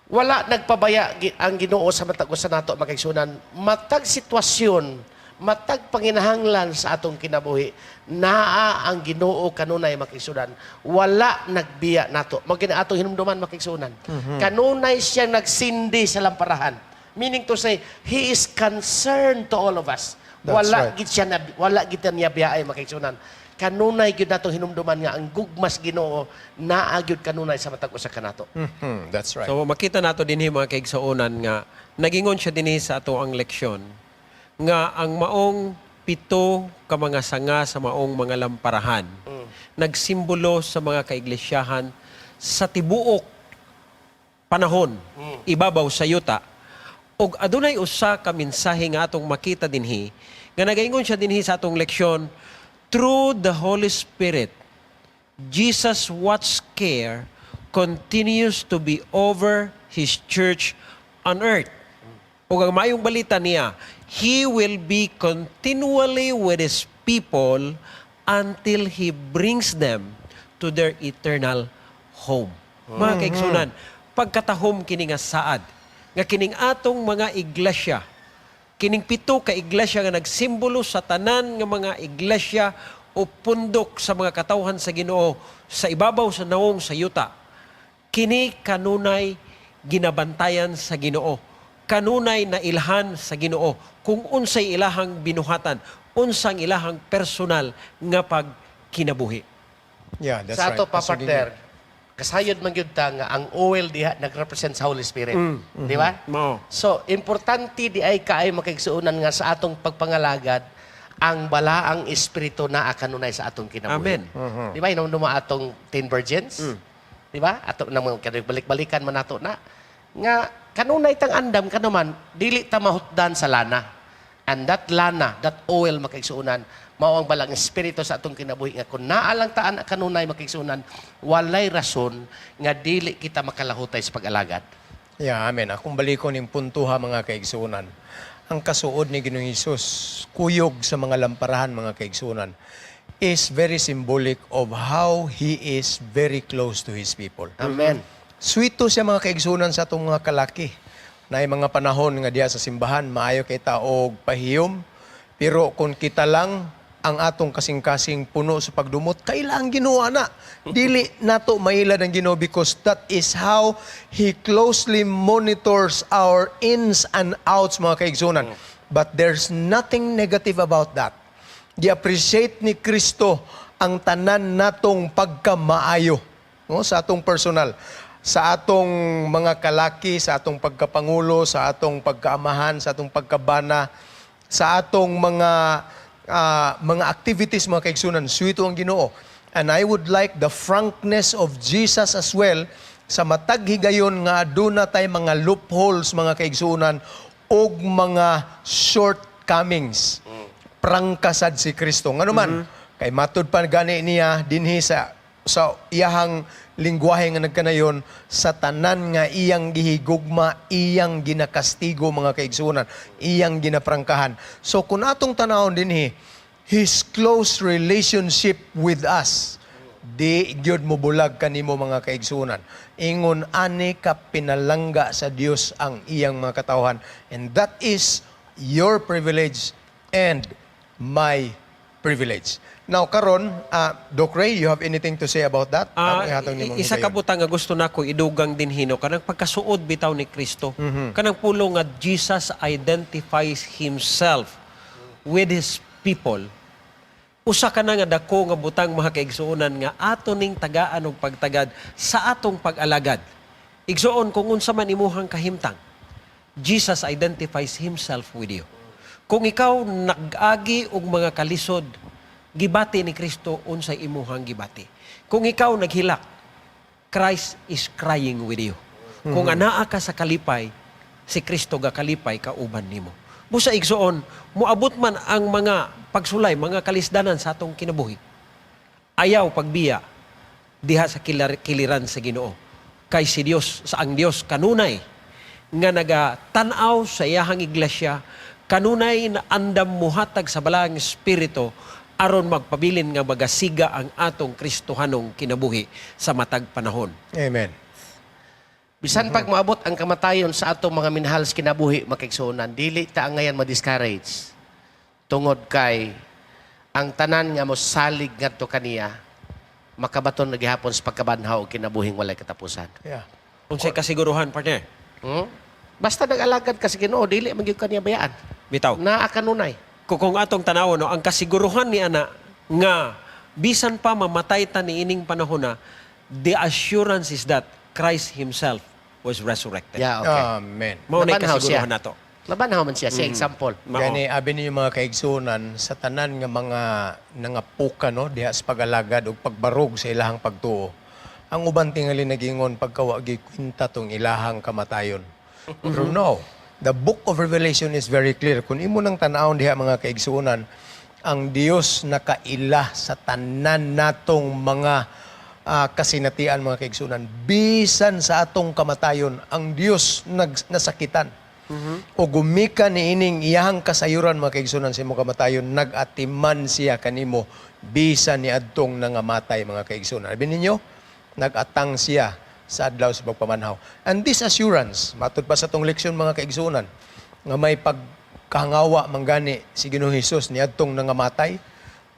Wala nagpabaya ang Ginoo sa matag usa nato, mga kaigsuonan. Matag sitwasyon, matag panginahanglan sa atong kinabuhi, naa ang Ginoo kanunay, mga kaigsuonan. Wala nagbiya nato. Mao gina atong hinumduman, mga kaigsuonan. Kanunay siya nagsindi sa lamparahan. Meaning to say, He is concerned to all of us. That's Wala right. gid siya na, wala gid niya biyaay, mga kaigsuonan. Kanunay gyud nato hinumduman nga ang gugmas Ginoo naa gyud kanunay sa matag usa kanato. That's right. So makita nato dinhi, mga kaigsuonan, nga nagingon siya dinhi sa ato ang leksyon nga ang maong pito ka mga sanga sa maong mga lamparahan nagsimbolo sa mga kaiglesyahan sa tibuok panahon ibabaw sa yuta. Ug adunay usa ka mensahe nga atong makita dinhi nga nagaingon siya dinhi sa atong leksyon: through the Holy Spirit, Jesus' watch care continues to be over His church on earth. Ug ang maayong balita niya, He will be continually with His people until He brings them to their eternal home. Mga kaigsuonan, pagkatahom kini nga saad, nga kining atong mga iglesia, kining pito ka iglesia nga nagsimbolo sa tanan nga mga iglesia o pundok sa mga katawhan sa Ginoo sa ibabaw sa nawong sa yuta, kini kanunay ginabantayan sa Ginoo. Kanunay na ilhan sa Ginoo kung unsay ilahang binuhatan, unsang ilahang personal nga pagkinabuhi. Yeah, that's Sa right. ato pa, Pastor partner, kasayod man gyud ta nga ang oil diha nagrepresent sa Holy Spirit. Di ba? Mao. So, importante di ay kaay, mga kaigsuonan, nga sa atong pagpangalagad, ang balaang espiritu naa kanunay sa atong kinabuhi. Amen. Di ba? Inom atong 10 virgins. Di ba? Ato nang balik-balikan man nato na nga kanunay tang andam kanuman dili ta mahutdan sa lana. And that lana, that oil, mga kaigsuonan, mao ang balaang espiritu sa atong kinabuhi nga kung naa lang taan kanunay, mga kaigsuonan, walay rason nga dili kita makalahutay sa pag-alagad. Yeah, amen. Akong balikon yung puntuha, mga kaigsuonan. Ang kasuod ni Ginoong Hesus, kuyog sa mga lamparahan, mga kaigsuonan, is very symbolic of how He is very close to His people. Amen. Sweet siya, mga kaigsuonan, sa atong mga kalaki. Na mga panahon nga diha sa simbahan, maayo kay ta og pahiyom. Pero kung kita lang ang atong kasing-kasing puno sa pagdumot, kaila ang Ginoo na. Dili nato mailad ang Ginoo because that is how He closely monitors our ins and outs, mga kaigsuonan. But there's nothing negative about that. Gi-appreciate ni Kristo ang tanan natong pagkamaayo, no, sa atong personal, sa atong mga kalaki, sa atong pagkapangulo, sa atong pagkaamahan, sa atong pagkabana, sa atong mga activities, mga kaigsuonan, sweet ang Ginoo. And I would like the frankness of Jesus as well sa matag higayon nga aduna tay mga loopholes, mga kaigsuonan, og mga shortcomings. Prangka sad si Kristo. Ngano man, kay matud pa gani niya dinhi sa iyahang lingwahe nga nagkanayon, sa tanan nga iyang gihigugma, iyang ginakastigo, mga kaigsuonan, iyang ginaprangkahan. So kung atong tanawon dinhi, His close relationship with us, di gyud mo bulag kanimo, mga kaigsuonan. Ingon ani ka pinalangga sa Dios ang iyang mga katawhan. And that is your privilege and my privilege. Now karon, Doc Ray, you have anything to say about that? Ang ihatag nimong Isa ka higayon. butang nga gusto nako idugang din hino kanang pagkasuod bitaw ni Kristo. Kanang pulong nga Jesus identifies himself with His people. Usa ka na nga dako nga butang, mga kaigsuonan, nga ato ning tagaan og pagtagad sa atong pag-alagad. Igsuon, kung unsa man imuhang kahimtang, Jesus identifies himself with you. Kung ikaw nag-agi og mga kalisod, gibati ni Kristo unsay imuhang gibati. Kung ikaw naghilak, Christ is crying with you. Kung anaa ka sa kalipay, si Kristo gakalipay kauban nimo. Busa igsuon, moabot man ang mga pagsulay, mga kalisdanan sa atong kinabuhi. Ayaw pagbiya diha sa kiliran sa Ginoo. Kay si Dios, sa ang Dios kanunay nga naga-tan-aw sa iyahang iglesia, kanunay na andam muhatag sa balaang espiritu aron magpabilin nga magasiga ang atong Kristohanong kinabuhi sa matag panahon. Amen. Bisag Bisan pag moabot ang kamatayon sa atong mga minahal sa kinabuhi, mga kaigsuonan, dili ta angayan ma-discourage. Tungod kay ang tanan nga mosalig ngadto kaniya makabaton na gihapon sa pagkabanhaw og kinabuhing walay katapusan. Unsay kasiguruhan, partner? Basta nag-alagad ka sa Ginoo, dili man gyud kaniya bayaan. Bitaw. Naa kanunay. Kung atong tanawon, no, ang kasiguruhan ni ana nga bisan pa mamatay ta niining panahon na, the assurance is that Christ himself was resurrected. Yeah, okay. Amen. Mao na Nabanhaw siya. kasiguruhan nato. Nabanhaw man siya. Siya example. Mao. Gani abi ninyo, mga kaigsunan, sa tanan nga mga nangapuka, no, diha sa pag-alagad ug pagbarog sa ilahang pagtuo. Ang uban tingali nagingon pagkawa gikwinta tong ilahang kamatayon. Pero no, the Book of Revelation is very clear. Kung imo nang tan-awon diha, mga kaigsunan, ang Dios nakaila sa tanan natong mga kasinatian, mga kaigsunan. Bisan sa atong kamatayon, ang Dios nasakitan. O gumika ni ining iyahang kasayuran, mga kaigsunan, sa imong kamatayon, nag-atiman siya kanimo bisan ni adtong nangamatay, mga kaigsunan. Abi ninyo, nag-atang siya sa adlaw sa pagpamanhaw. And this assurance, matud pa sa atong leksyon, mga kaigsunan, nga may pagkahangawa manggani si Ginoong Hesus ni adtong nangamatay,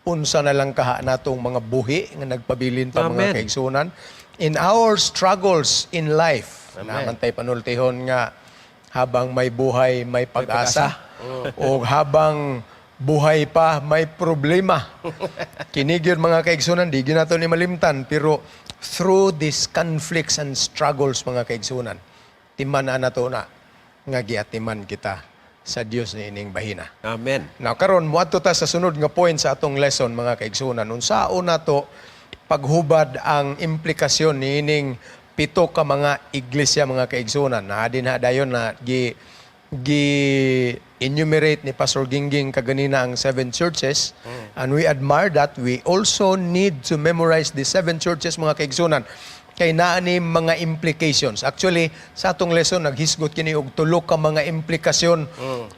unsa na lang kaha natong mga buhi nga nagpabilin pa, mga Amen. kaigsunan, in our struggles in life. Amen. Naman panultihon nga habang may buhay, may pag-asa. O habang buhay pa, may problema. Kini gyud, mga kaigsunan, di gyud nato ni malimtan, pero through these conflicts and struggles, mga kaigsunan, timan nato na nga giatiman kita sa Dios ni ining bahina. Amen. Now karon moadto ta sa sunod nga point sa atong lesson, mga kaigsunan. Unsaon nato paghubad ang implikasyon niining pito ka mga iglesia, mga kaigsunan? Na din ha dayon na gi gi enumerate ni Pastor Gingging kaganina ang seven churches, and we admire that. We also need to memorize the seven churches, mga kaigsunan, kay naa ni mga implications. Actually, sa atong lesson naghisgot kini og tulo ka mga implikasyon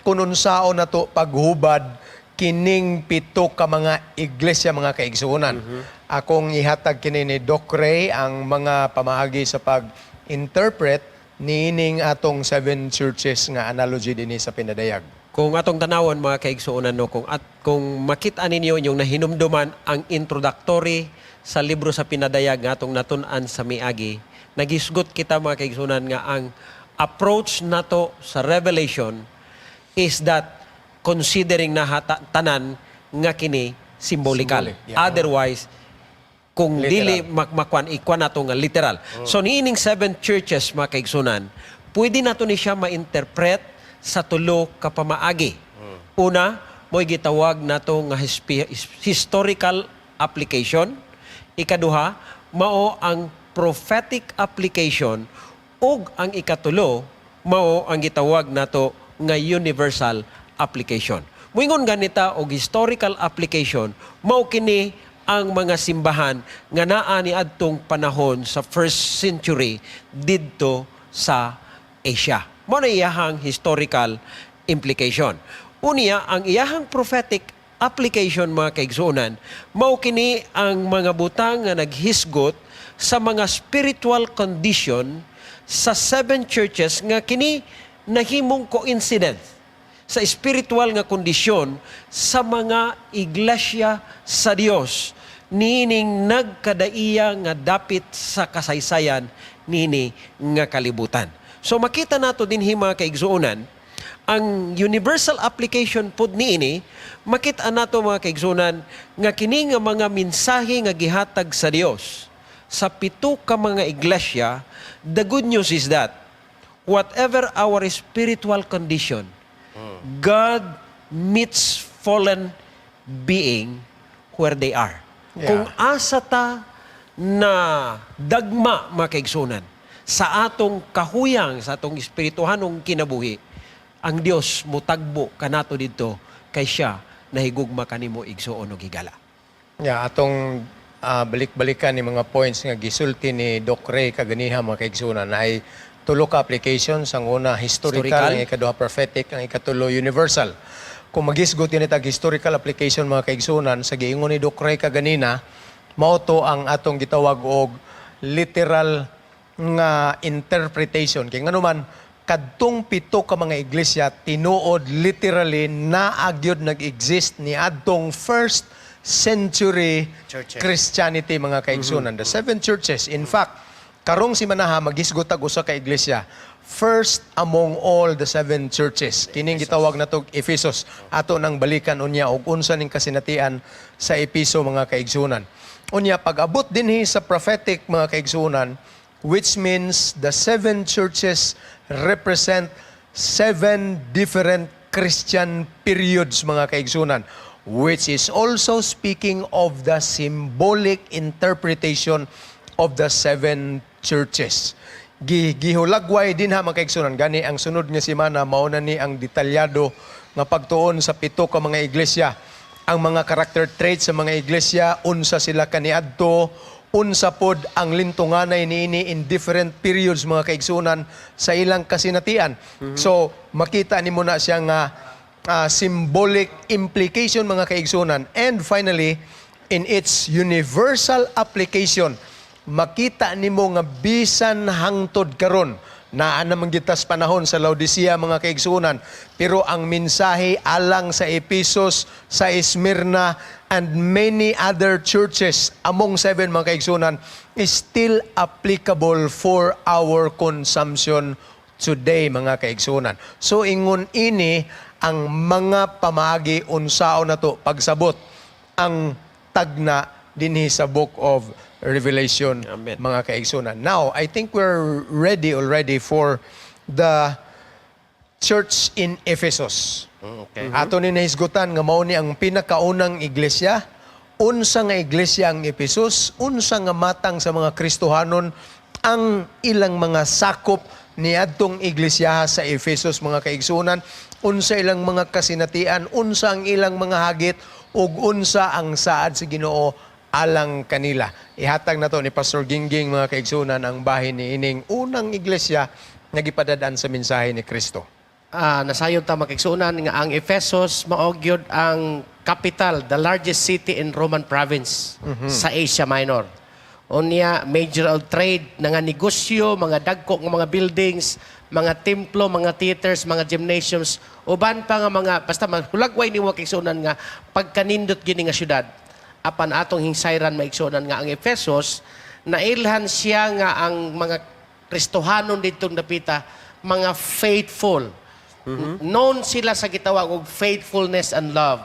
kung unsaon nato paghubad kining pito ka mga iglesia, mga kaigsuonan. Akong ihatag kini ni Doc Ray ang mga pamaagi sa pag-interpret niining atong seven churches nga analogy dinhi sa Pinadayag. Kung atong tanawon, mga kaigsuonan, no, kung makita ninyo inyong nahinumduman ang introductory sa libro sa Pinadayag nga atong natun-an sa miagi, nagisgot kita, mga kaigsuonan, nga ang approach nato sa Revelation is that considering na hata, tanan nga kini symbolical. Symbolic, yeah. Otherwise, kung Literal. dili makwan ikwan nato nga literal. So niining seven churches, mga kaigsunan, pwede nato ni siya ma-interpret sa tulo ka pamaagi. Una, mo'y gitawag nato nga historical application. Ikaduha, mao ang prophetic application, ug ang ikatulo mao ang gitawag nato nga universal application. Muingon ganita og historical application, mao kini ang mga simbahan nga naa ni adtong panahon sa first century didto sa Asia. Mao na iyahang historical implication. Unya, ang iyahang prophetic application, mga kaigsuonan, mao kini ang mga butang nga naghisgot sa mga spiritual condition sa seven churches nga kini nahimong coincidence sa spiritual nga kondisyon sa mga iglesia sa Dios niining nagkadaiya nga dapit sa kasaysayan nini nga kalibutan. So makita nato dinhi, mga kaigsuonan, ang universal application pod niini, makita nato, mga kaigsuonan, nga kini nga mga mensahe nga gihatag sa Dios sa pito ka mga iglesia, the good news is that whatever our spiritual condition, God meets fallen being where they are. Kung asa ta na dagma, mga kaigsunan, sa atong kahuyang, sa atong espirituhanong kinabuhi, ang Dios mutagbo kanato didto kay siya nahigugma kanimo, igsuon og higala. Yeah, atong balik-balikan ni mga points nga gisulti ni Doc Ray kaganiha, mga kaigsunan, ay tulo ka applications. Ang una, historical, Historical. ang ikaduha, prophetic, ang ikatulo, universal. Kung magisgot yun itag historical application, mga kaigsunan, sa giingon ni Doc Ray kaganina, mao to ang atong gitawag og literal nga interpretation. Kay nganuman, kadtong pito ka mga iglesia, tinuod, literally naa gyud nag-exist ni adtong first century churches. Christianity, mga kaigsunan. The seven churches. In fact, karong simanaha maghisgot tag usa ka iglesia. First among all the seven churches. Kining gitawag natog Ephesus. Ato nang balikan unya og unsa ning kasinatian sa Epeso, mga kaigsunan. Unya pag-abot dinhi sa prophetic, mga kaigsunan, which means the seven churches represent seven different Christian periods, mga kaigsunan, which is also speaking of the symbolic interpretation of the seven churches. Gihulagway din ha, mga kaigsunan. Gani ang sunod nga simana, mao na ni ang detalyado nga pagtuon sa pito ka mga iglesia. Ang mga character traits sa mga iglesia, unsa sila kaniadto, unsa pod ang lintunganay niini in different periods, mga kaigsunan, sa ilang kasinatian. So makita nimo na siya nga symbolic implication, mga kaigsunan. And finally, in its universal application, makita nimo nga bisan hangtod karon, naa naman gitas panahon sa Laodicea, mga kaigsunan, pero ang mensahe alang sa Ephesus, sa Smyrna and many other churches among seven, mga kaigsunan, is still applicable for our consumption today, mga kaigsunan. So ingon ini ang mga pamaagi unsaon nato pagsabot ang tagna dinhi sa Book of Revelation, Amen. mga kaigsunan. Now, I think we're ready already for the church in Ephesus. Ato ni nahisgutan nga mao ni ang pinakaunang iglesia. Unsa nga iglesia ang Ephesus? Unsa nga matang sa mga Kristohanon ang ilang mga sakop niadtong iglesia sa Ephesus, mga kaigsunan? Unsa ilang mga kasinatian? Unsa ang ilang mga hagit? Ug unsa ang saad sa Ginoo alang kanila? Ihatag nato ni Pastor Gingging, mga kaigsunan, ang bahin ni ining unang iglesia nga gipadad-an sa mensahe ni Kristo. Nasayod ta, makigsuonan, nga ang Ephesus mao gyud ang capital, the largest city in Roman province sa Asia Minor. Unya major of trade, nga negosyo, mga dagko nga mga buildings, mga templo, mga theaters, mga gymnasiums, uban pa nga mga basta mahulagway nimo, kaigsuonan, nga pagkanindot gini nga syudad. Apan atong hingsayran, maigsuonan, nga ang Ephesus nailhan siya nga ang mga Kristohanon ditong dapita mga faithful. Known sila sa gitawag og faithfulness and love.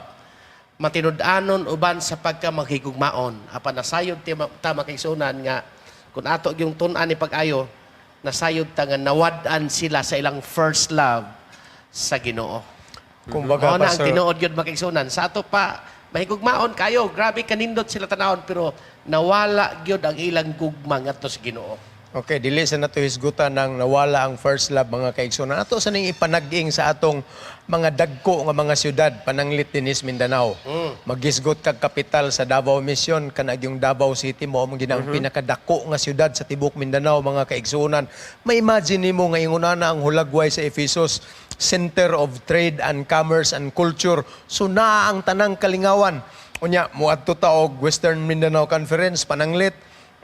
Matinud-anon uban sa pagka maghigugmaon. Apan nasayod ta, makaigsuonan, nga kung ato yung tun-an ni pag-ayo, nasayod ta nga nawad-an sila sa ilang first love sa Ginoo. Kumbaga, Mao na ang Pastor, tinuod yun, makaigsuonan. Sa ato pa, mahigugmaon kayo, grabe kanindot sila tanawon, pero nawala gyud ang ilang gugma ngadto sa Ginoo. Okay, dili sa nato hisgutan ng nawala ang first love, mga kaigsunan. Ato sa ning ipanag-ing sa atong mga dagko nga mga syudad pananglit dinis Mindanao. Maghisgot kag kapital sa Davao Mission, kanang yung Davao City mo ang ginang pinakadako nga syudad sa tibok Mindanao, mga kaigsunan. Ma-imagine nimo nga ingon na ang hulagway sa Ephesus, center of trade and commerce and culture. So naa ang tanang kalingawan. Unya muadto ta og Western Mindanao Conference, pananglit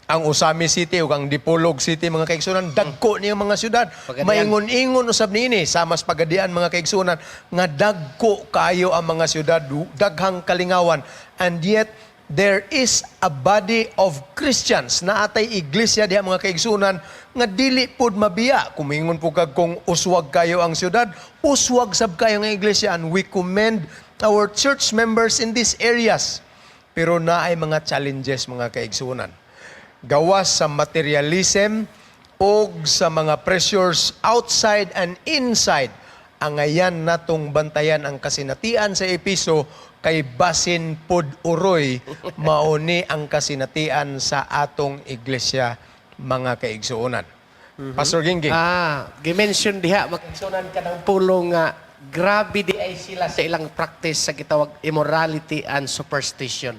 ang Ozamiz City ug ang Dipolog City, mga kaigsunan, dagko niyang mga syudad. Pagadian. Maingon-ingon usab niini sama sa Pagadian, mga kaigsunan, nga dagko kayo ang mga syudad, daghang kalingawan, and yet there is a body of Christians na atay iglesia diha, mga kaigsunan, nga dili pod mabiya. Kumingon po kag kung uswag kayo ang syudad, uswag sab kayo nga iglesia, and we commend our church members in these areas, pero naay mga challenges, mga kaigsunan, gawas sa materialism o sa mga pressures outside and inside. Angayan natong bantayan ang kasinatian sa Episo kay basin pod uroy mauni ang kasinatian sa atong iglesia, mga kaigsuonan. Pastor Gingging. Gimension diha, makaigsuonan, kanang pulong nga grabe di ay sila sa ilang practice sa gitawag immorality and superstition.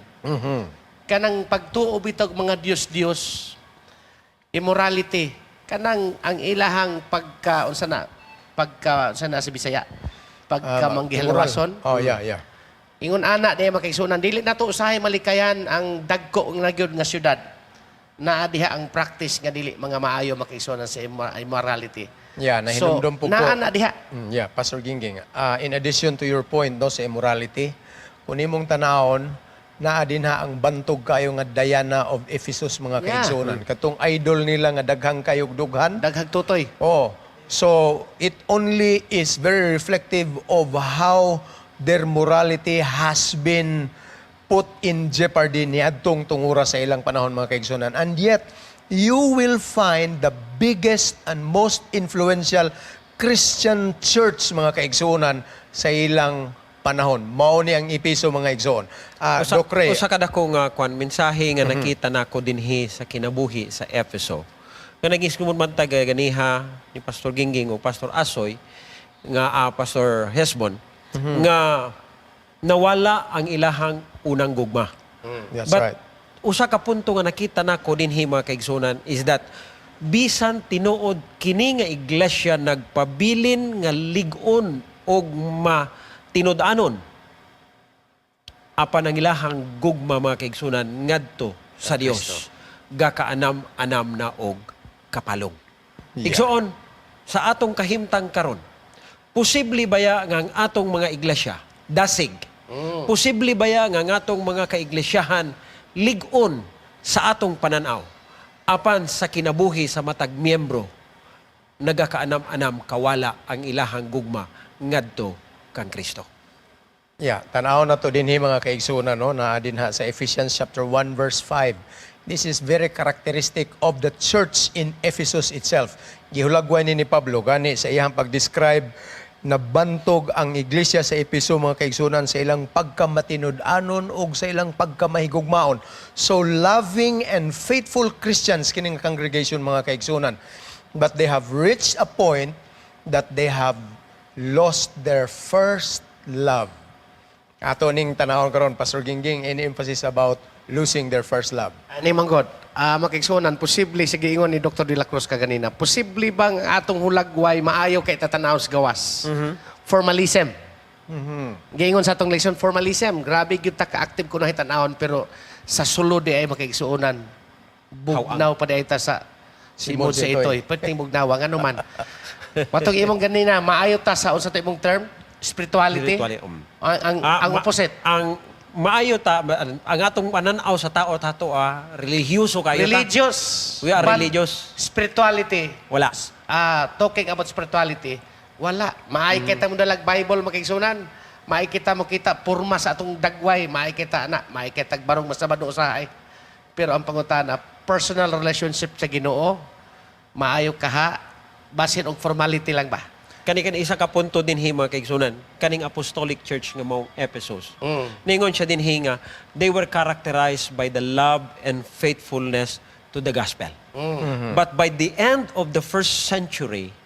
Kanang pagtuo bitog mga Diyos-Diyos, immorality, kanang ang ilahang pagka unsa na, pagka unsa na sa Bisaya, pagka manggihalwason. Oh, yeah. Ingon ana di makaigsuonan, dili nato usahay malikayan ang dagko nga gyud nga syudad. Naa diha ang practice nga dili mga maayo, makaigsuonan, sa immorality. Yeah, nahinumdum So, po ko. naa na diha. Yeah, Pastor Gingging. In addition to your point, no, sa immorality, kung imong tanawon, naa din ha ang bantog kayo nga Diana of Ephesus, mga kaigsuonan. Katong idol nila nga daghang kayog dughan. Daghang tutoy. Oh, so it only is very reflective of how their morality has been put in jeopardy niadtong tungura sa ilang panahon, mga kaigsuonan. And yet, you will find the biggest and most influential Christian church, mga kaigsuonan, sa ilang panahon. Mao ni ang Epeso, mga igsoon. Usa, Doc Ray, usa ka dako nga kwan mensahe nga nakita nako dinhi sa kinabuhi sa Efeso. Nga naging man ta ganiha ni Pastor Gingging o Pastor Asoy nga Pastor Hesbon nga nawala ang ilahang unang gugma. That's But right. usa ka punto nga nakita nako dinhi, mga kaigsuonan, is that bisan tinuod kini nga iglesia nagpabilin nga lig-on og matinud-anon, apan ang ilahang gugma, mga kaigsuonan, ngadto sa Dios gakaanam-anam na og kapalong. Igsoon, sa atong kahimtang karon, posible baya nga ang atong mga iglesia dasig? Posible baya nga ang atong mga kaiglesiyahan lig-on sa atong pananaw? Apan sa kinabuhi sa matag miyembro, nagakaanam-anam kawala ang ilahang gugma ngadto kang Kristo. Yeah, tanaw na to dinhi, mga kaigsuonan, no, na dinha sa Ephesians chapter 1 verse 5. This is very characteristic of the church in Ephesus itself. Gihulagway ni Pablo gani sa iyang pag-describe na bantog ang iglesia sa Epeso, mga kaigsuonan, sa ilang pagkamatinud-anon ug sa ilang pagkamahigugmaon. So loving and faithful Christians kining congregation, mga kaigsuonan. But they have reached a point that they have lost their first love. Ato ning tanawon karon, Pastor Gingging, any emphasis about losing their first love? Ani man god, makaigsuonan, posible sa giingon ni Dr. De La Cruz kaganina, posible bang atong hulagway maayo kay tatanaw sa gawas? Formalism. Giingon sa atong leksyon, formalism. Grabe gyud ta ka-active kuno tan-awon, pero sa sulod di ay, makaigsuonan, bugnaw pa di ay ta sa simod sa itoy. itoy. Perting bugnawa ngano man. Watong imong ganina, maayo ta sa unsa to imong term? Spirituality. Spirituality. Ang ang opposite. Ang maayo ta ang atong pananaw sa tao tato relihiyoso kayo ta. Religious. We are But religious. spirituality. Wala. Talking about spirituality, wala. Maay kita mo dalag Bible, makaigsuonan. Maay kita mo kita purma sa atong dagway, maay kita na, maay kita barong masabado usahay. Pero ang pangutana, personal relationship sa Ginoo, maayo kaha, basin og formality lang ba? Kani kani isa ka punto dinhi, mga kaigsuonan, kaning apostolic church nga maong Ephesus. Ningon siya dinhi nga they were characterized by the love and faithfulness to the gospel. But by the end of the first century,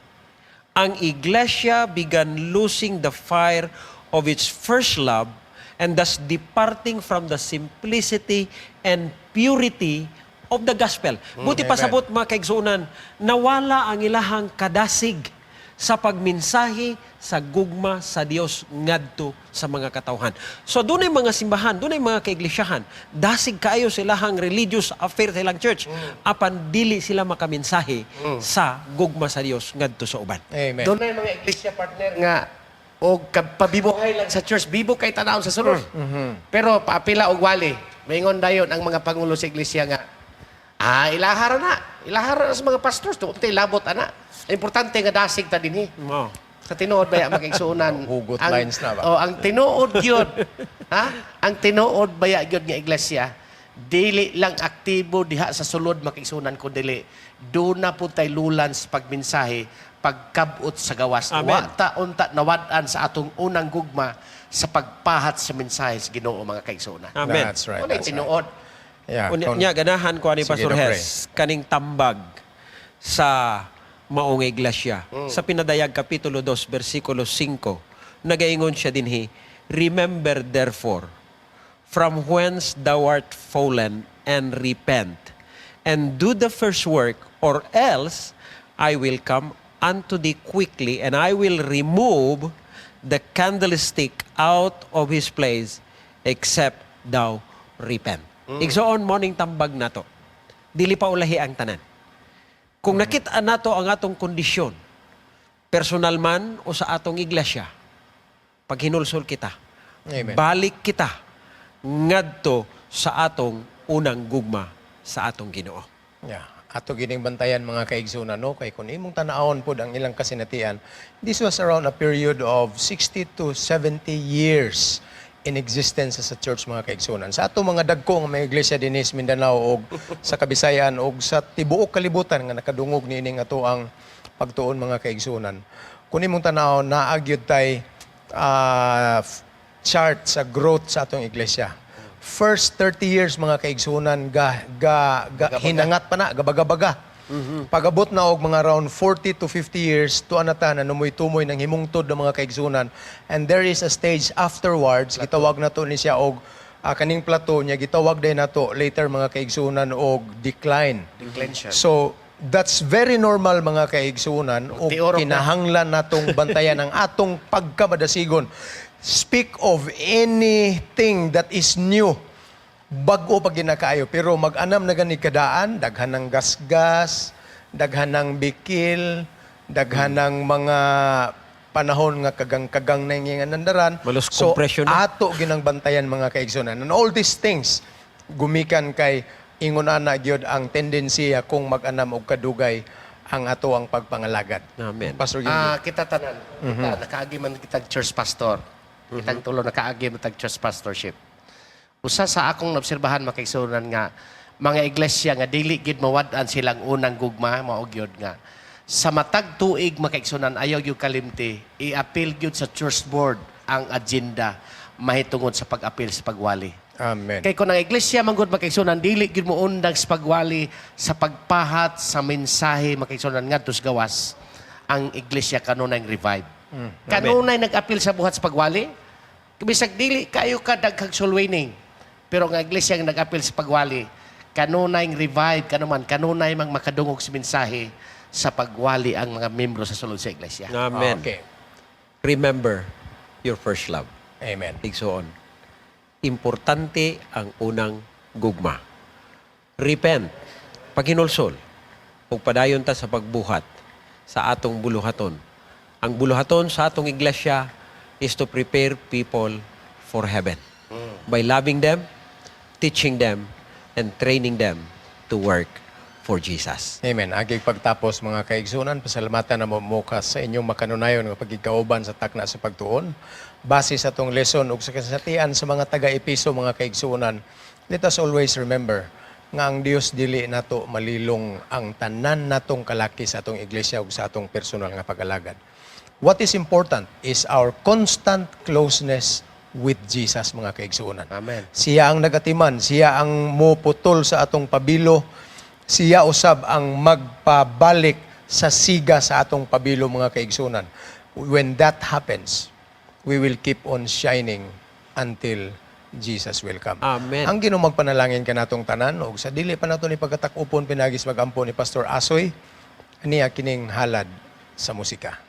ang iglesia began losing the fire of its first love and thus departing from the simplicity and purity of the gospel. Buti pasabot, mga kaigsuonan, nawala ang ilahang kadasig sa pagminsahe sa gugma sa Dios ngadto sa mga katawhan. So dunay mga simbahan, dunay mga kaiglesiyahan, dasig kaayo silahang religious affair sa ilang church, apan dili sila makaminsahe sa gugma sa Dios ngadto sa uban. Amen. Doon na yung mga iglesia, partner, nga og pabibuhay lang sa church, bibo kay tanawon sa sulod. Pero paapila og wali, maingon dayon ang mga pangulo sa iglesia nga ilahara na. Ilahara na sa mga pastors. Tuuntay labot ana. Importante nga dasig ta dinhi. Oh. Sa tinuod baya, makaigsuonan? Hugot lines na ba? Oh, ang tinuod gyud. Ha? Ang tinuod baya gyud nga iglesia, dili lang aktibo diha sa sulod, makaigsuonan, kun dili do na pud tay lulan sa pagmensahe, pagkabot sa gawas. Amen. Wa ta unta nawad-an sa atong unang gugma sa pagpahat sa mensahe sa Ginoo, mga kaigsuonan. Amen. That's right. Wala That's right. tinuod. Yeah, Unya, nya, ganahan ko ani Sige, Pastor Doc Ray. Hes kaning tambag sa maong iglesia. Sa Pinadayag kapitulo 2 bersikulo 5, nagaingon siya dinhi, "Remember therefore from whence thou art fallen and repent and do the first work, or else I will come unto thee quickly and I will remove the candlestick out of his place except thou repent." Igsoon, morning tambag nato. Dili pa ulahi ang tanan. Kung nakita nato ang atong kondisyon, personal man o sa atong iglesia, paghinulsol kita, Amen. balik kita ngadto sa atong unang gugma sa atong Ginoo. Yeah. Ato gining bantayan, mga kaigsunan, no, kay kun imong tan-awon pod ang ilang kasinatian, this was around a period of 60 to 70 years in existence sa church, mga kaigsunan. Sa ato mga dagko nga mga iglesia dinhi sa Mindanao og sa Kabisayan og sa tibuok kalibutan nga nakadungog niining ato ang pagtuon, mga kaigsunan. Kun imong tan-awon, naa gyud tay chart sa growth sa atong iglesia. First 30 years, mga kaigsunan, ga, ga, ga hinangat pa na, gabaga-baga. Pagabot na og mga around 40 to 50 years, tuan na ta na numuy-tumoy ng himungtod ng mga kaigsunan. And there is a stage afterwards, gitawag na to ni siya og kaning plateau niya, gitawag din nato later, mga kaigsunan, og decline. Declension. So, that's very normal, mga kaigsunan, og Magtiorok na. kinahanglan natong bantayan ang atong pagkamadasigon. Speak of anything that is new, bag-o pag ginakaayo, pero mag-anam na gani kadaan, daghan ng gasgas, daghan ng bikil, daghan ng mga panahon nga kagang-kagang na yung nandaran. Malos So, compression na. ato ginang bantayan, mga kaigsunan. And all these things, gumikan kay ingon ana gyud ang tendensiya kung mag-anam og kadugay ang ato ang pagpangalagad. Amen. Pastor Gilbert. Ah, kita tanan. Kita nakaagi man kitag church pastor. Kitang tulo nakaagi man tag church pastorship. Usa sa akong naobserbahan, makaigsunan, nga mga iglesia nga dili gid mawad-an silang unang gugma, mao gyud nga sa matag tuig, makaigsunan, ayaw gyud kalimti i-appeal gyud sa church board ang agenda mahitungod sa pag-appeal sa pagwali. Amen. Kay kung ang iglesia manggod, makaigsunan, dili gyud mo undang sa pagwali, sa pagpahat sa mensahe, makaigsunan, ngadto sa gawas, ang iglesia kanunay revive. Kanunay nag-appeal sa buhat sa pagwali. Bisag dili kayo ka daghang soul winning. Pero ang iglesia nga nag-appeal sa pagwali, kanunay revive kanuman, kanunay mang makadungog sa mensahe sa pagwali ang mga membro sa sulod sa iglesia. Amen. Okay. Remember your first love. Amen. Igsoon, importante ang unang gugma. Repent, paghinulsol, ug padayon ta sa pagbuhat sa atong buluhaton. Ang buluhaton sa atong iglesia is to prepare people for heaven by loving them, teaching them, and training them to work for Jesus. Amen. Agig pagtapos, mga kaigsunan, pasalamatan na mo ka sa inyong makanunayon nga pagigkauban sa takna sa pagtuon. Base sa atong lesson ug sa kasatian sa mga taga-Episo, mga kaigsunan, let us always remember nga ang Dios dili nato malilong ang tanan natong kalaki sa atong iglesia ug sa atong personal nga pag-alagad. What is important is our constant closeness with Jesus, mga kaigsuonan. Amen. Siya ang nagatiman, siya ang muputol sa atong pabilo, siya usab ang magpabalik sa siga sa atong pabilo, mga kaigsunan. When that happens, we will keep on shining until Jesus will come. Amen. Ang Ginoo magpanalangin kanatong tanan ug sa dili pa nato ni pagkatak-upon pinagis magampo ni Pastor Asoy niya kining halad sa musika.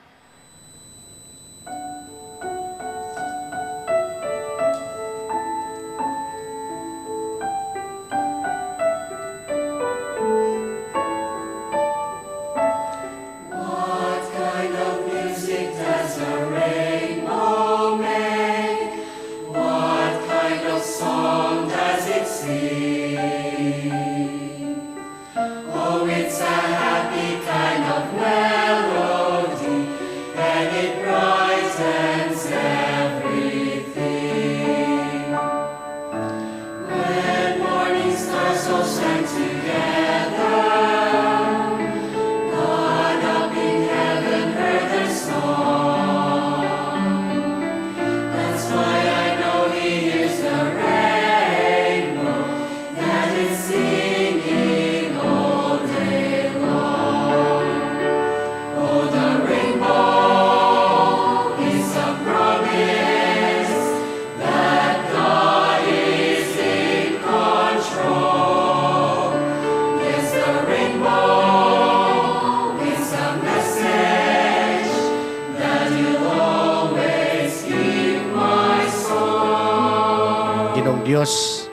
Ginoong Dios,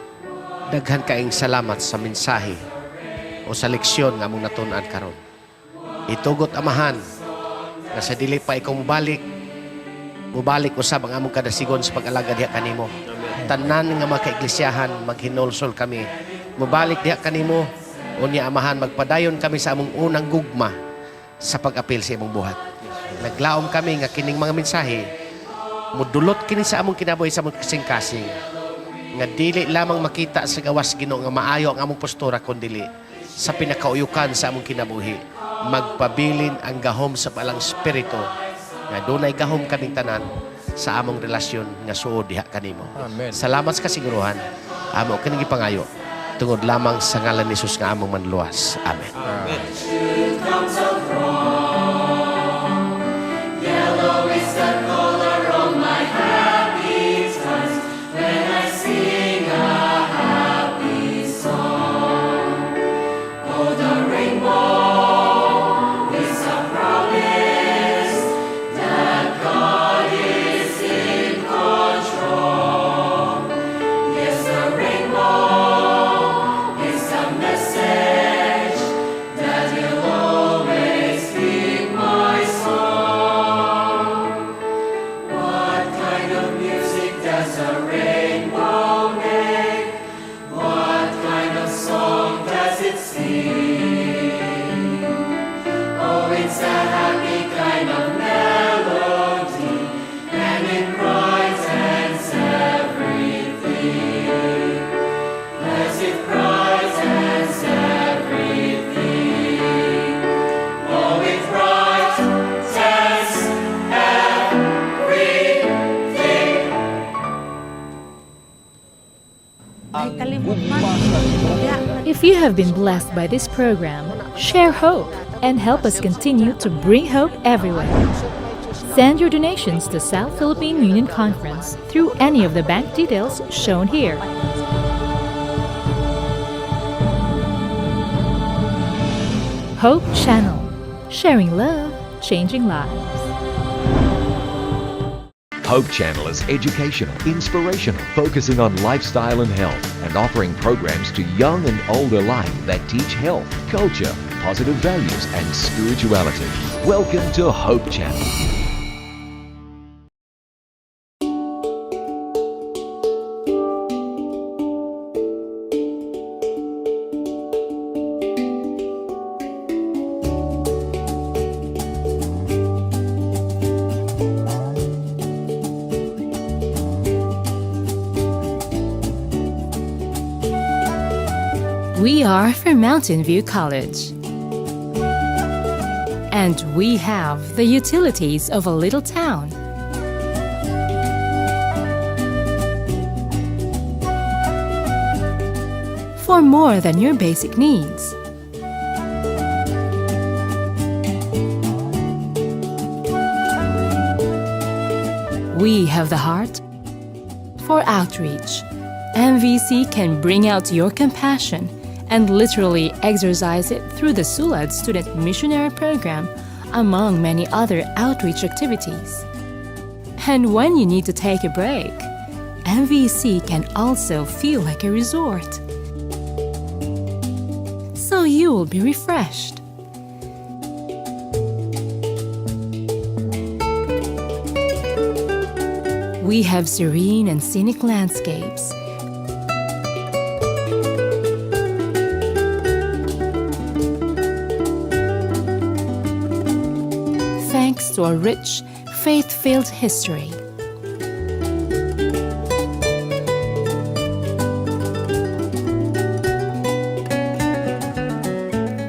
daghan kaing salamat sa mensahe. o sa leksyon nga among natun-an karon. Itugot, Amahan, nga sa dili pa ikaw mubalik, mubalik usab ang among kadasigon sa pag-alagad diha kanimo. Tanan nga mga kaiglisyahan, maghinulsol kami. Mubalik diha kanimo, unya, Amahan, magpadayon kami sa among unang gugma sa pag-apil sa imong buhat. Naglaom kami nga kining mga mensahe mudulot kini sa among kinabuhi, sa among kasing-kasing, nga dili lamang makita sa gawas, Ginoo, nga maayo ang among postura, kundili sa pinakauyukan sa among kinabuhi magpabilin ang gahom sa Balaang Espiritu nga dunay gahom kaming tanan sa among relasyon nga suod diha kanimo. Amen. Salamat sa kasiguruhan. Amo kining gipangayo tungod lamang sa ngalan ni Jesus nga among manluwas. Amen. Amen. Ay, kalimot man. If you have been blessed by this program, share hope and help us continue to bring hope everywhere. Send your donations to South Philippine Union Conference through any of the bank details shown here. Hope Channel, sharing love, changing lives. Hope Channel is educational, inspirational, focusing on lifestyle and health, and offering programs to young and old alike that teach health, culture, positive values, and spirituality. Welcome to Hope Channel. We are from Mountain View College. And we have the utilities of a little town. For more than your basic needs. We have the heart for outreach. MVC can bring out your compassion and literally exercise it through the SULAD Student Missionary Program, among many other outreach activities. And when you need to take a break, MVC can also feel like a resort. So you will be refreshed. We have serene and scenic landscapes. Thanks to a rich, faith filled history.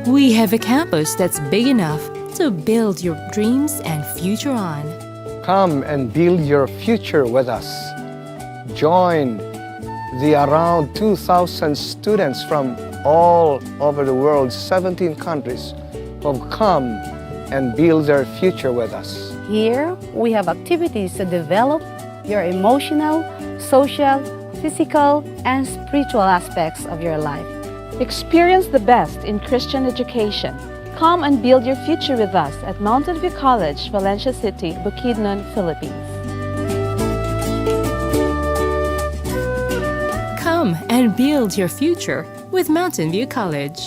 We have a campus that's big enough to build your dreams and future on. Come and build your future with us. Join the around 2,000 students from all over the world, 17 countries, who have come and build their future with us. Here, we have activities to develop your emotional, social, physical, and spiritual aspects of your life. Experience the best in Christian education. Come and build your future with us at Mountain View College, Valencia City, Bukidnon, Philippines. Come and build your future with Mountain View College.